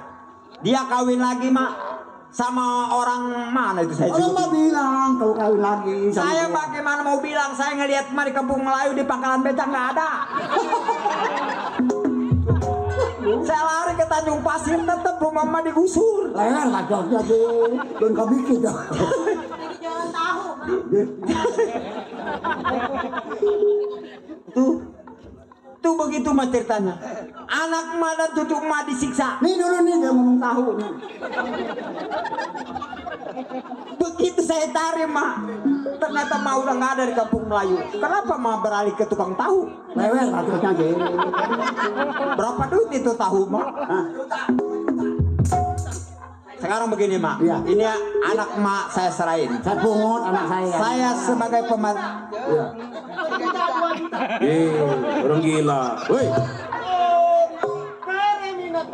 Speaker 2: Dia kawin lagi mak. Sama orang mana itu saya
Speaker 10: Orang
Speaker 2: juga.
Speaker 10: mau bilang kalau kawin lagi.
Speaker 2: Saya bagaimana mau bilang, saya ngelihat mah di kampung Melayu di pangkalan becak nggak ada. Saya lari ke Tanjung Pasir, tetap rumah mah digusur.
Speaker 10: Leher kacau jadi dan kau bikin dah.
Speaker 3: Jangan tahu,
Speaker 2: Tuh begitu mah ceritanya. Anak mah dan cucu mah disiksa.
Speaker 10: Nih dulu nih dia ngomong tahu nih.
Speaker 2: Begitu saya tarik mah, ternyata mah udah nggak ada di kampung Melayu. Kenapa mah beralih ke tukang tahu?
Speaker 10: Leher kacau jadi.
Speaker 2: Berapa duit itu tahu mah? Sekarang begini mak,
Speaker 10: Iya.
Speaker 2: ini anak mak saya serahin.
Speaker 10: Saya pungut anak saya.
Speaker 2: Saya sebagai pemandu.
Speaker 9: Orang gila. Woi.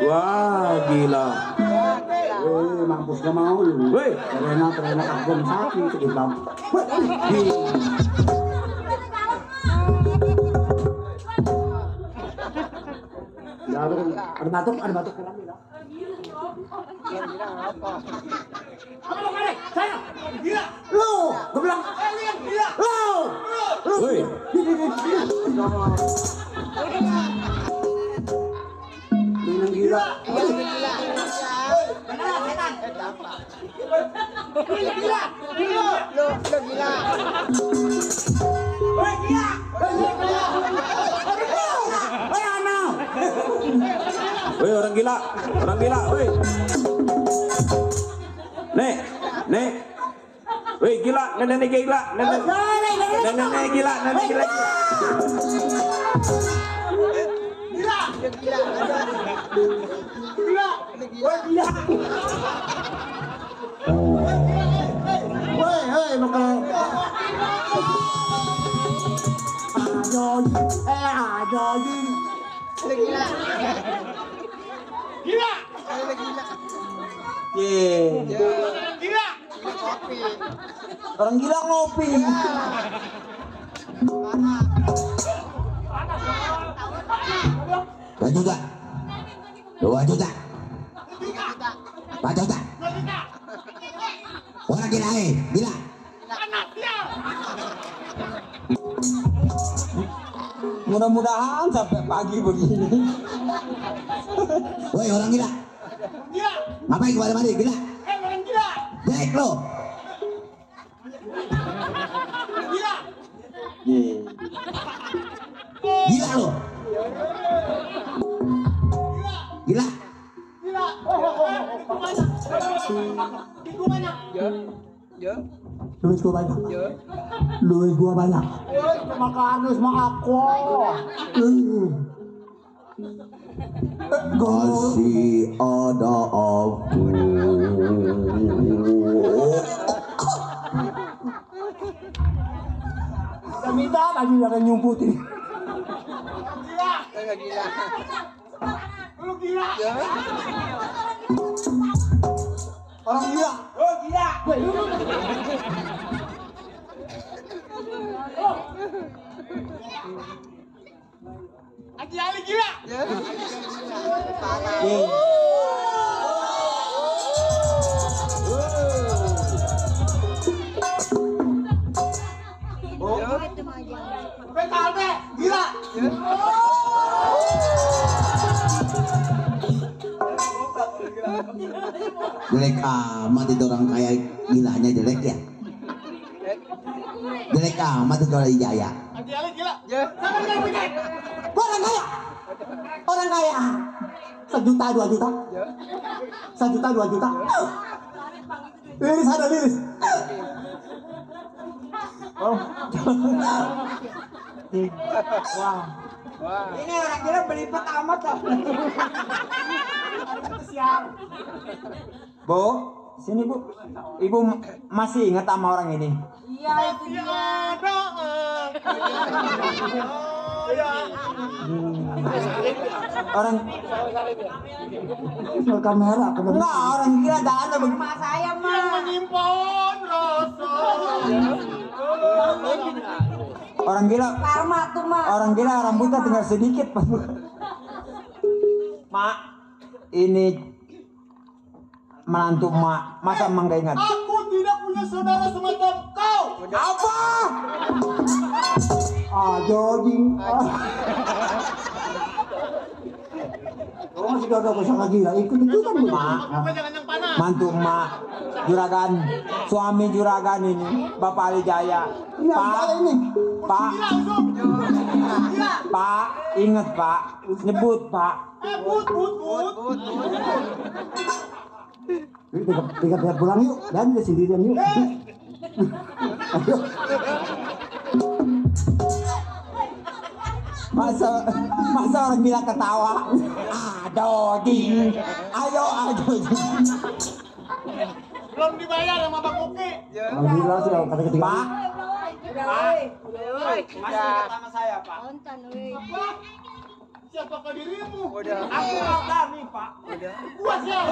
Speaker 9: Wah, gila.
Speaker 10: Mampus gak mau lu.
Speaker 9: Woi.
Speaker 10: Terena kagum sakit ke dalam. Ya ada batuk dalam ini. Lu, gue bilang, lu,
Speaker 9: Woi.
Speaker 10: yang gila.
Speaker 9: Woi, orang gila. Orang gila, woi. Nek. Woi, gila, nenek gila, nenek gila, nenek gila.
Speaker 10: Woi, bakal.
Speaker 2: Orang gila ngopi.
Speaker 7: 2 juta. 2 juta. 4 juta. Orang gila gila.
Speaker 2: Mudah-mudahan sampai pagi begini.
Speaker 7: Woi orang gila. Ngapain kemari-mari gila? Jelek lo. Gila lo. Gila.
Speaker 10: Duit gua banyak. Duit gua banyak. Makan sama aku.
Speaker 7: Masih ada aku.
Speaker 10: Minta baju yang nyumputin. Orang gila.
Speaker 7: Jelek amat itu orang kaya, gilanya jelek ya. Jelek amat itu orang Jaya.
Speaker 10: Orang kaya. 1 juta 2 juta. 1 juta 2 juta. Lilis ada lilis. Oh. Wah.
Speaker 5: Ini orang kira belibet amat loh. Siap.
Speaker 10: Bu, sini Bu. Ibu masih ingat sama orang ini?
Speaker 3: Iya itu dia.
Speaker 10: Orang kamera enggak, orang gila jalannya begini.
Speaker 3: Mas saya mah.
Speaker 2: Menyimpan rasa.
Speaker 10: Orang gila.
Speaker 3: Karma tuh mah.
Speaker 10: Orang gila rambutnya tinggal sedikit, Pak. Mak, ini menantu Mak. Masa Mak gak ingat?
Speaker 2: Aku tidak punya saudara semacam kau.
Speaker 10: Apa?
Speaker 7: Jogging. Oh, masih gak ada gila. Ikut-ikutan Bu.
Speaker 10: Mak, mantu Mak, juragan, suami juragan ini, Bapak Ali Jaya. Pak, ingat Pak, nyebut Pak.
Speaker 7: Kita pulang yuk, dan dia sendirian yuk. Ayo.
Speaker 10: Masa orang bilang ketawa. Aduh, ding. Ayo.
Speaker 2: Belum dibayar sama Bang Uki.
Speaker 7: Alhamdulillah sudah kata ketiga.
Speaker 10: Pak.
Speaker 5: Masih ingat sama saya, Pak.
Speaker 2: Siapakah dirimu?
Speaker 5: Aku kami, Pak.
Speaker 2: Gua siapa?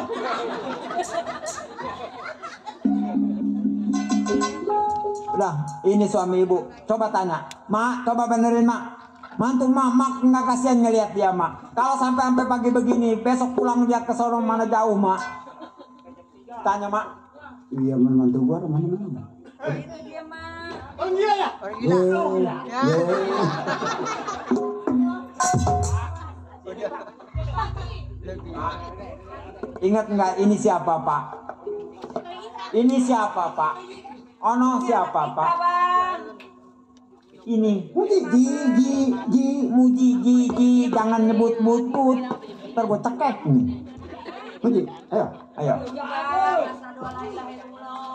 Speaker 10: Udah, ini suami ibu. Coba tanya, Mak, coba benerin Mak. Mantu Mak nggak kasihan ngelihat dia Mak. Kalau sampai pagi begini, besok pulang dia ke sono mana jauh Mak. Tanya Mak.
Speaker 7: Iya, mantu gua mana.
Speaker 3: Itu dia mah.
Speaker 2: Oh iya ya?
Speaker 10: Ingat nggak ini siapa Pak? Ini siapa Pak? Ono siapa Pak? Ini Muji, jangan nyebut but, ntar gue cekek nih.
Speaker 7: Muji, ayo.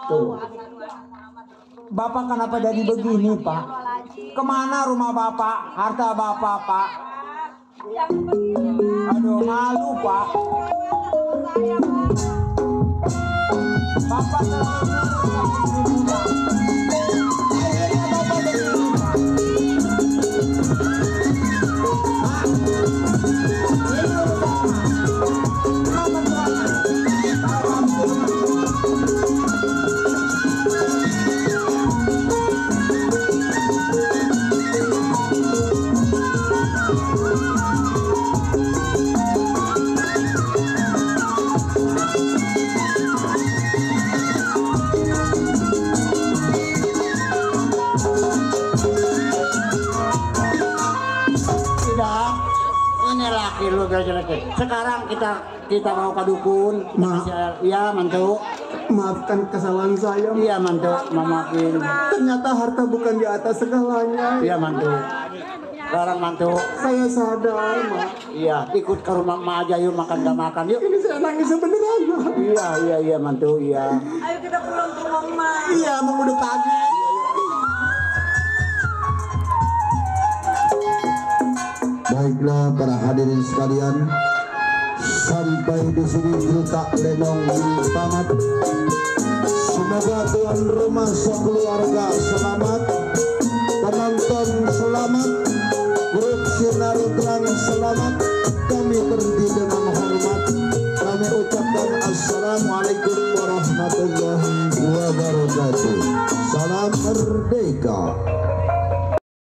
Speaker 10: Tuh. Bapak kenapa jadi begini Pak? Kemana rumah Bapak? Harta Bapak Pak? Aduh malu Pak. Bapak selalu sekarang kita mau ke dukun. Iya mantu.
Speaker 2: Maafkan kesalahan saya.
Speaker 10: Iya mantu, memaafin.
Speaker 2: Ternyata harta bukan di atas segalanya.
Speaker 10: Iya mantu. Sekarang mantu.
Speaker 2: Saya sadar, Mak.
Speaker 10: Iya, ikut ke rumah Mak aja yuk, makan gak makan yuk.
Speaker 2: Ini saya nangis beneran, Mak.
Speaker 10: Iya mantu, iya.
Speaker 3: Ayo kita pulang ke rumah Mak.
Speaker 2: Iya, mau udah pagi.
Speaker 1: Baiklah para hadirin sekalian, sampai di sini kita lenong tamat. Semoga tuan rumah sekeluarga selamat, penonton selamat, grup sinar terang selamat. Kami berhenti dengan hormat. Kami ucapkan assalamualaikum warahmatullahi wabarakatuh. Salam merdeka.